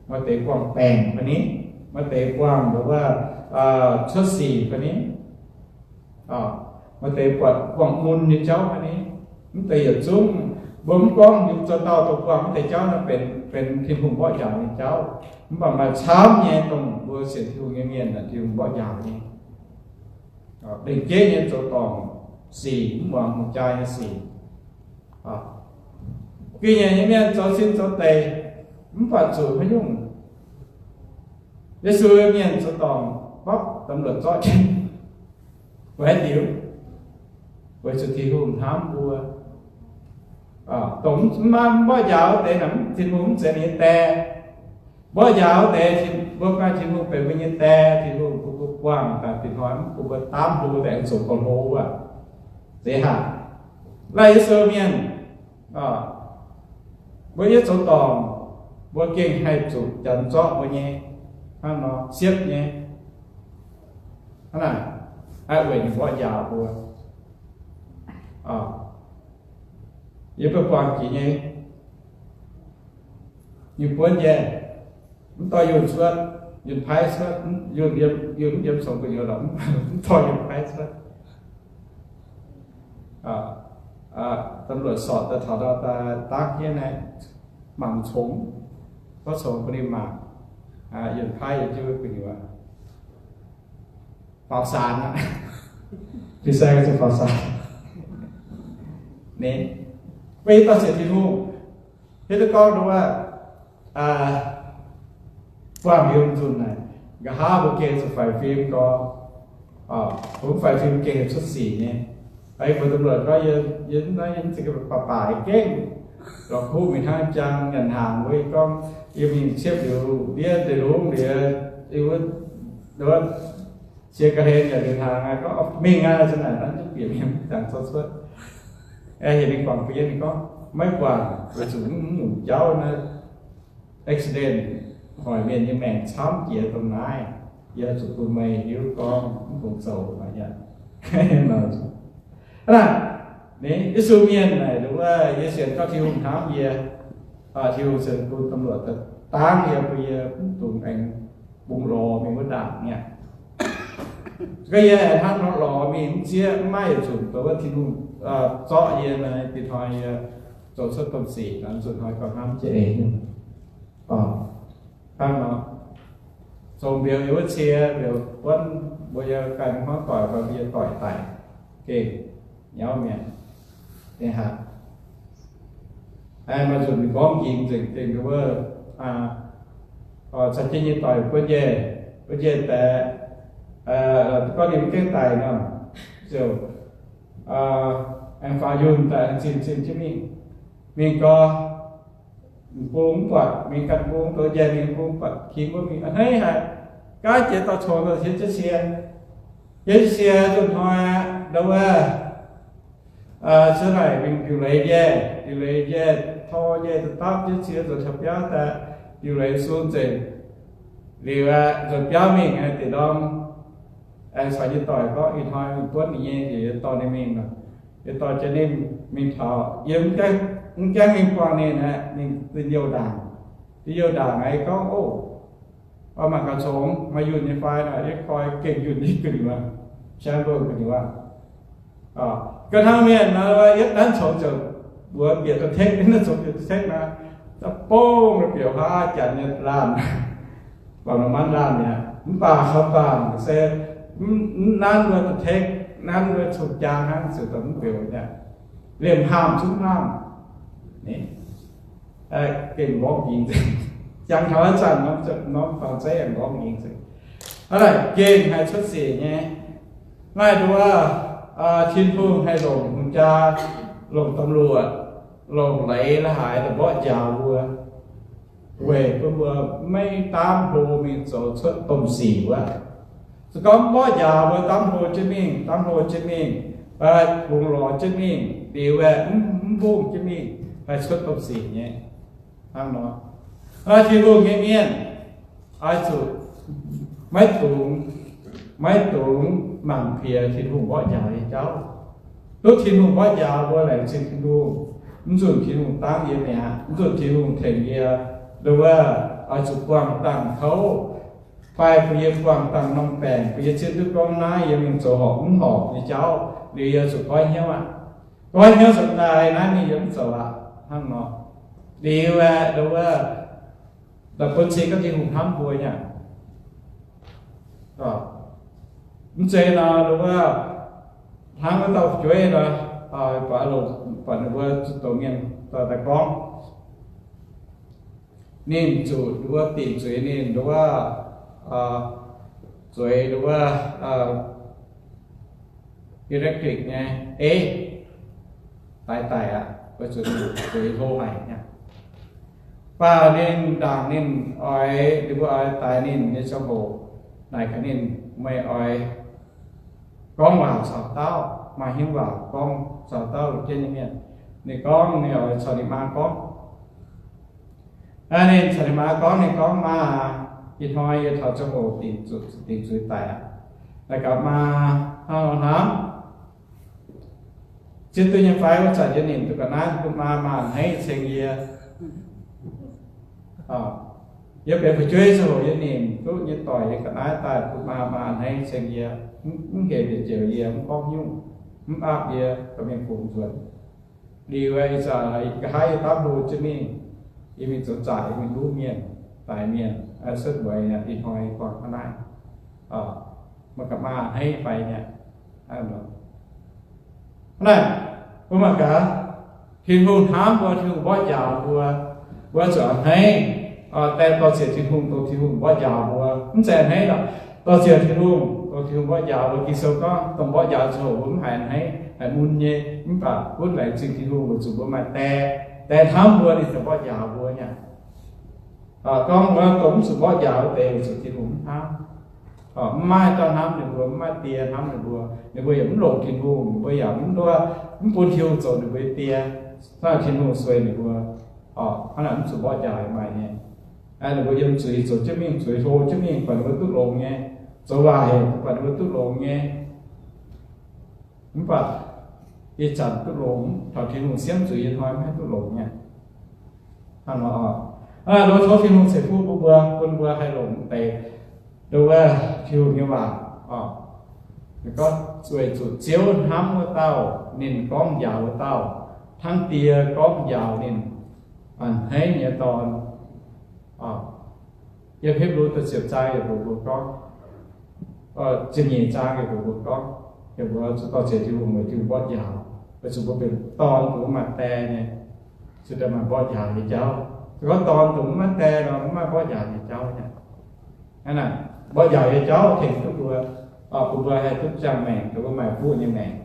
maaih deix buangh baengc fai ni, maaih deix buangh, wuov, cuotv sic fai ni, maaih deix buatc buangh mun nyei jauv fai ni. Mv deix yietc zungv, mbuo mv gorngv zoux dauh dongh buangh mv deix jauv naaiv benx, benx Tin-Hungh mborqv njaaux nyei jauv. Mv baac maaih camv nyei dongh mbuo sienx Tin-Hungh nyei mienh naaic Tin-Hungh mborqv njaaux nyei. Lengc jeiv nyei zoux dorngc sic, mv muangx hungh jaa nyei sic. Ga'nyiec nyei mienh zoux sin zoux deic, mv baac zuqc haaix nyungc. Yesu mienh zoux dorngc, bapv ตำรวจ zorqv jienv, weic haaix diuc? Weic zuqc Tin-Hungh hnamv mbuo. Dongh mv maaih mborqv njaaux deix naaic, Tin-Hungh mv zeiz ninh nyei die. Mborqv njaaux deix, mbuo maaih Tin-Hungh benx mbuo nyei die, Tin-Hungh bun mbuo buangh daaih, Tin-Hungh mv bun mbuo daamv, bun mbuo aengx zoux gauh hlo aqv. Zeiz haac? Laih Yesu mienh, mbuo yie zoux dorngc, mbuo gengh haih zuqc janx zorqv mbuo nyei, hnangv nor siepv nyei. Hnangv naaic, weic ninh mborqv njaaux mbuo. Yie mbuo buangh jiex nyei, yie buonv nyei, mv dorh yunh cuotv, yunh paaiv cuotv, yunh yiem, yunh mv yiem sou gu'nyuoz lorqc, mv dorh yunh paaiv cuotv. ตำรวจ sorc daaih taux daaih dangv jienv naaiv mangc congx, gorngv congx bun ninh mangc, yietc kaaix yietc jiuv bun ninh faaux saanx aqv. Fin-saeng zuqc faaux saanx. Ninh, mv baac yie dauh sienx Tin-Hungh, hiuv duqv gorngv nduov, buangh liuz nzunc naaic, nqa'haav mbuo gengh zuqc faix fim gorngv, mbuo faix fim gengh cuotv sic nyei. Mbuo ตำรวจ gorngv, yie, yie naaiv yie mv zeiz baac baac gengh lorz kuv mingh hnangv jang nyanc hnaangx wuov, yie gorngv yie mingh ciepv liuz ndiev deix lungv liuz, yie wuov, wuov cie ga'hlen yaac liuz hnaangx aqv, gorngv mingh aqv, za'naaic naaiv duqv bieqc mingh dangx zorqv cuotv. Heuc ninh guangc bun yie, ninh gorngv, maiv guangc, weic zuqc mv nyungc jauv naaiv accident hoic mienh nyei maengc camv jiex dongh naaiv. Yie zuqc bun meih hiuv gorngv mv dungx zoux aqv. Hnangv naaic, Yesu mienh naaic, wuov, yie sienx gorngv Tin-Hungh hnamv yie, Tin-Hungh sienx bun ตำรวจ dangv yie, bun yie mv dungx aengx bungx lorz mingh wuov ndaangc mi'aqv. Gorngv yie hnangv nor lorz mingh mv zieqv, mv maaih yietc zunc dongh wuov Tin-Hungh zorqv yie naaic, dinh hnoi yie zoux cuotv domh sic, nzuqc hnoi gauh hnamv jiex eix nyei. Hnangv nor, zong mbiauz yie wuov cie, mbiauz buonv mbuo yie ganh hmuangv doic, mbuo yie doic daic gengh nyauv mienh nyei haic. Maaih nzunc ninh gorngv nqingx nzengc dingc wuov, caux jienv nyei doic buonv njiec, buonv njiec daix, gorngv ninh mv gaengh daic nor, ziouc aengx faaux yunh daaih, aengx zimh zimh jienv mingh. Mingh gau, m'bung mv buatc, mingh ganh m'bung douz njaih, mingh m'bung buatc king wuov mingh a'hneiv haic. Gaav jiex dauh congx daaih hietv jienv cie. Hietv jienv cie nzunc hnoi aqv, ndau wuov, ziouc naaic mingh diuc leiz njaih, diuc leiz njaih, tor njaih da'dapv jienv cie nzuonx taux biauv daaih, diuc leiz sun nzengc. Liuz aqv, nzuonx biauv mingh aqv, deix ndorm aengx caux nyei doic gorngv, ih hnoi mingh buonv ninh nyei, yie dorh ninh mingh nor, yie dorh jienv ninh mingh taux, yie mv gaengh mingh buangh ninh aqv, ninh dinh youh ndaangc. Dinh youh ndaangc aqv, gorngv, Ov, mangc gaax congx maaih yunh nyei fai nor, yie koi gengh yunh nyei ga'nyiec, siang mbuo ga'nyiec aqv. Ga'hnangv mienh nor, yietv nanv congx ziouc mbuox bieqc da'tekv, nanv congx bieqc da'tekv nor, da'bongh bieqc huaav janx nyei laanh, baac nor manv laanh mi'aqv. Mv baac kaux baamh se mv nanv mbuo da'tekv, nanv mbuo cong-jaa hnangv, ziouc daaih mv beuc mi'aqv. Liemh haamh zungv haamh. Gengh nqorngv nqingx nzengc. Jangx taux ih zanc norm dorngx zeiv yaac nqorngv nqingx nzengc. Hnangv naaic gengh haih cuotv sic nyei. Naaiv nduov, Tin-Hungh haih longc hungh jaa, longc ตำรวจ, longc leiz la'haaix daaih mborqv njaaux mbuo, weic bun mbuo maiv daamv hlo mingh zoux cuotv domh sic wuov. Se gorngv mborqv njaaux mbuo daamv hlo jienv mingh, daamv hlo jienv mingh, bungx lorz jienv mingh, liuz aeqv, mv mbungh jienv mingh, haih cuotv domh sic nyei. Hnangv nor, Tin-Hungh nyei mienh oix zuqc maiv dungx, maiv dungx mangc piex Tin-Hungh mborqv njaaux nyei jauv. Duqv Tin-Hungh mborqv njaaux mbuo laengz zingh Tin-Hungh. Mv nzunc Tin-Hungh dangv yie mi'aqv. Mv nzunc Tin-Hungh tengx yie, nduov, oix zuqc buangh dangh kouv, fai bun yie buangh dangh norm baengc, bun yie zieqv duqv gorngv naaiv yie mingh zoux horpc mv horpc nyei jauv, liuz yie zuqc goiv hnyouv aqv. Goiv hnyouv nzuonx daaih naaiv mingh yie mv zoux aqv. Hnangv nor, liuz aeqv, nduov, daaih bun cing gorngv Tin-Hungh hnamv mbuo nyei aqv. Mv zeiz nor, nduov, hnangv wuov dauh fu'jueiv nor, buatc ninh mbuo zuqc douz mienh daaih gorngv, ninh zuqc nduov dingc zuiz ninh nduov, zueiz nduov, electric nyei, eiv, daix daic aqv, weic zuqc zueiz hlo haic nyei. Mv baac ninh ndaangc ninh oix, ninh mbuo oix daix ninh nyei ziangh hoc, naaic gaax ninh, meih oix gorngv waac caux dauh, maaih hnyouv waac gorngv caux dauh lungh jeiv nyei mienh. Ninh gorngv ninh oix caux ninh maa gorngv. Ninh caux ninh maa gorngv, ninh gorngv, Maa aac, ih hnoi yie taux ziangh hoc dingc zuiz, dingc zuiz daic aqv. Naaic gaax maa, hnangv nor hnamv, zieqv duqv nyei fai? Wuov zanc yie nimc duqv ga'naaiv bun maa, maa a'hneiv ceng yie. Yie benx fu'jueiv ziangh hoc yie nimc duqv nyei doic nyei ga'naaiv daaih bun maa, maa a'hneiv ceng yie, mv hemx yietc joux yie, mv gorngv nyungc, mv aapv yie, dorh mingh fungx nzuonx. Liuz ih zanc nqa'haav yie dapv hlo jienv mingh, yie mingh zoux zaaic, yie mingh luv mienh, daix mienh, cuotv mueiz ih hnoi buangh hnangv naaiv. Maiv gaax, maaih a'hneiv fai nyei. Hnangv naaic, mbuo mangc gaax, Tin-Hungh hnamv mbuo, Tin-Hungh mborqv njaaux mbuo, mbuo zuqc a'hneiv, daaih dor-ziec Tin-Hungh, dongh Tin-Hungh mborqv njaaux mbuo. Mv zeiz a'hneiv lorqc, dor-ziec Tin-Hungh, dongh Tin-Hungh mborqv njaaux mbuo. Ging-Sou gorngv dongh mborqv njaaux ziangh hoc mbuo mv haiz a'hneiv, haiz mun nyei, mv baac gunv laengz zingh Tin-Hungh weic zuqc mbuo maaih die, die hnamv mbuo, ninh ziouc mborqv njaaux mbuo nyei. Gorngv mbuo dongh mv zuqc mborqv njaaux wuov deix weic zuqc Tin-Hungh mv hnamv. Mv maaih dauh hnamv ninh mbuo, mv maaih die hnamv ninh mbuo. Ninh mbuo yaac mv longc Tin-Hungh, ninh mbuo yaac mv nduov, mv bun Tin-Hungh zoux ninh mbuo nyei die. Hnangv Tin-Hungh sueih ninh mbuo, hnangv naaic mv zuqc mborqv njaaux maaih nyei. Ninh mbuo yiem zuiz zoux jienv mingh, zuiz hlo jienv mingh, buatc ninh mbuo duqv longx nyei. Zoux waaic, buatc ninh mbuo duqv longx nyei. Mv baac ih zanc duqv longx, taux Tin-Hungh siemv zuiz nyei hnoi mv haih duqv longx nyei. Hnangv nor oc, tov Tin-Hungh ceix fuqv bun mbuo, bun mbuo haih longc deix nduov Tin-Hungh nyei waac oc. Gorngv weic zuqc Ziouv hnamv wuov dauh, ninh gorngv njaaux wuov dauh, hnangv die gorngv njaaux ninh a'hneiv nyei dorn. Yiem Hipv^lu da'ziepc zaang yaac mbuox mbuo gorngv, ziepc nyeic zaang yaac mbuox mbuo gorngv, yaac mbuox zuqc dor-ziec Tin-Hungh weic Tin-Hungh mborqv njaaux, weic zuqc mbuo benx dorn, mbuo mv maaih die nyei, zuqc daaih maaih mborqv njaaux nyei jauv. Se gorngv dorn dongh mv maaih die nor, mv maaih mborqv njaaux nyei jauv nyei. Hnangv naaic, mborqv njaaux nyei jauv tengx duqv mbuo, bun mbuo haih duqv ziangh maengc, dongh mbuo maaih fuqv nyei maengc,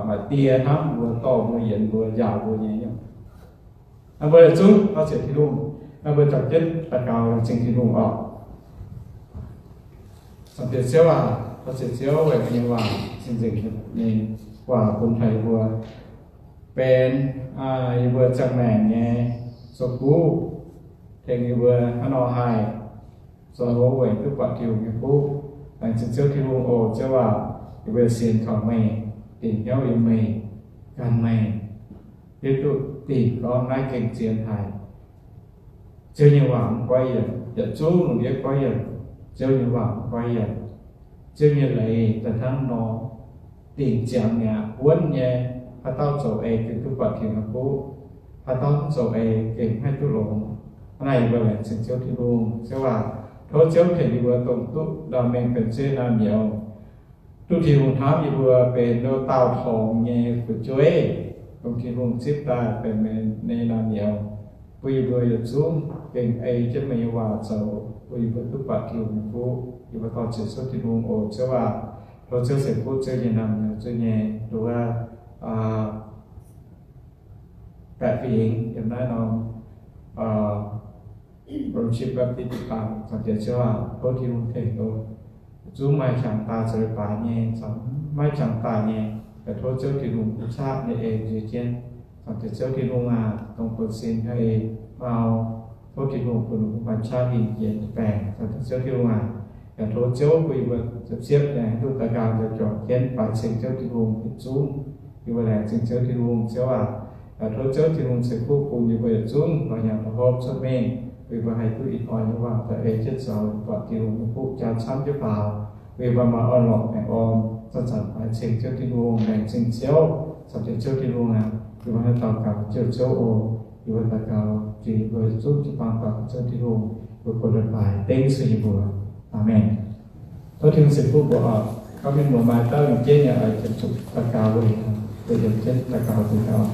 maaih die hnamv mbuo, dorh mbuo, yienx mbuo, njaaux mbuo nyei. Mbuo yietc zungv dor-ziec Tin-Hungh, mbuo juangc jienv daux gaux laengz zingh Tin-Hungh oc. Zaangc Diex Ziouv aac, dor-ziec Ziouv weic meih nyei waac cing-nzengc nyei waac bun taux yie mbuo, benx yie mbuo ziangh maengc nyei zoux fuqv, tengx yie mbuo hnangv nor haih zoux weic duqv buatc Tin-Hungh nyei fuqv. Laengz zingh Ziouv Tin-Hungh oc. Ziouv aac, yie mbuo sienx kaux meih, dingc hnyouv yiem meih, gan meih, hiuv duqv dingc gorngv naaiv gengh zien haic. Ziouv nyei waac mv goiv yienc, yietc zungv lungh ndiev goiv yienc, Ziouv nyei waac mv goiv yienc. Ziouv nyei leiz daaih hnangv nor dingc ziangx mi'aqv, wuonv nyei. Haaix dauh zoux ei gengh duqv buatc Tin-Hungh nyei fuqv, haaix dauh mv zoux ei gengh mv haih duqv longx. Hnangv naaic yie mbuo laengz zingh Ziouv Tin-Hungh. Ziouv aac, tov Ziouv tengx yie mbuo dongh duqv ndau mengh benx Ziouv nyei naamh nyouz, duqv Tin-Hungh hnamv yie mbuo benx nduov daauh torngx nyei fu'jueiv, dongh Tin-Hungh zipv daaih benx meih nyei naamh nyouz, bun yie mbuo yietc zungv gengh ei jienv meih nyei waac zoux, bun yie mbuo duqv buatc Tin-Hungh nyei fuqv. Yie mbuo dor-ziec Ziouv Tin-Hungh oc. Ziouv aac, tov Ziouv ceix fuqv Ziouv nyei naamh nyouz, Ziouv nyei nduov baeqc fingx yiem naaiv norm Fellowship Baptist Jiu-Baang. Zaangc Diex Ziouv aac, tov Tin-Hungh tengx oc. Zungv maaih qangx daaih zoux leiz-baaix nyei, caux maiv qangx daaih nyei, yaac tov Ziouv Tin-Hungh bun qaqv nyei en nziex jienv. Zaangc Diex Ziouv Tin-Hungh aac, dongh buonv-sin hnangv ei mau, tov Tin-Hungh bun ninh mbuo maaih qaqv hingh jiex baengc. Zaangc Diex Ziouv Tin-Hungh aac, yaac tov Ziouv bun yie mbuo ziepc ziepc nyei duqv daux gaux njoux juangc jienv faix ceng Ziouv Tin-Hungh yietc zungv. Yie mbuo laengz zingh Ziouv Tin-Hungh. Ziouv aac, yaac tov Ziouv Tin-Hungh ceix fuqv bun yie mbuo yietc zungv lorz nyanc lorz hopv cuotv mingh, bun yie mbuo haih duqv ih hnoi nyei waac daaih ei jienv zoux, buatc Tin-Hungh nyei fuqv jaa camv jienv faaux, bun yie mbuo maaih orn-lorqc baengh orn, zanc-zanc faix ceng Ziouv Tin-Hungh. Laengz zingh Ziouv, caux jienv Ziouv Tin-Hungh aac, yie mbuo naaiv daux gaux jiex Ziouv oc. Yie mbuo daux gaux jiex yie mbuo zungv jiu-baang daux gaux Ziouv Tin-Hungh, mbuo gox leiz-baaix dengv sueih yie mbuo. Aamen. Tov Tin-Hungh ceix fuqv mbuo oc. Gorngv mienh muoz maaih dauh yiem jienv nyei oix jienv zuqc daux gaux weic, weic yiem jienv daux gaux zuqc gaux.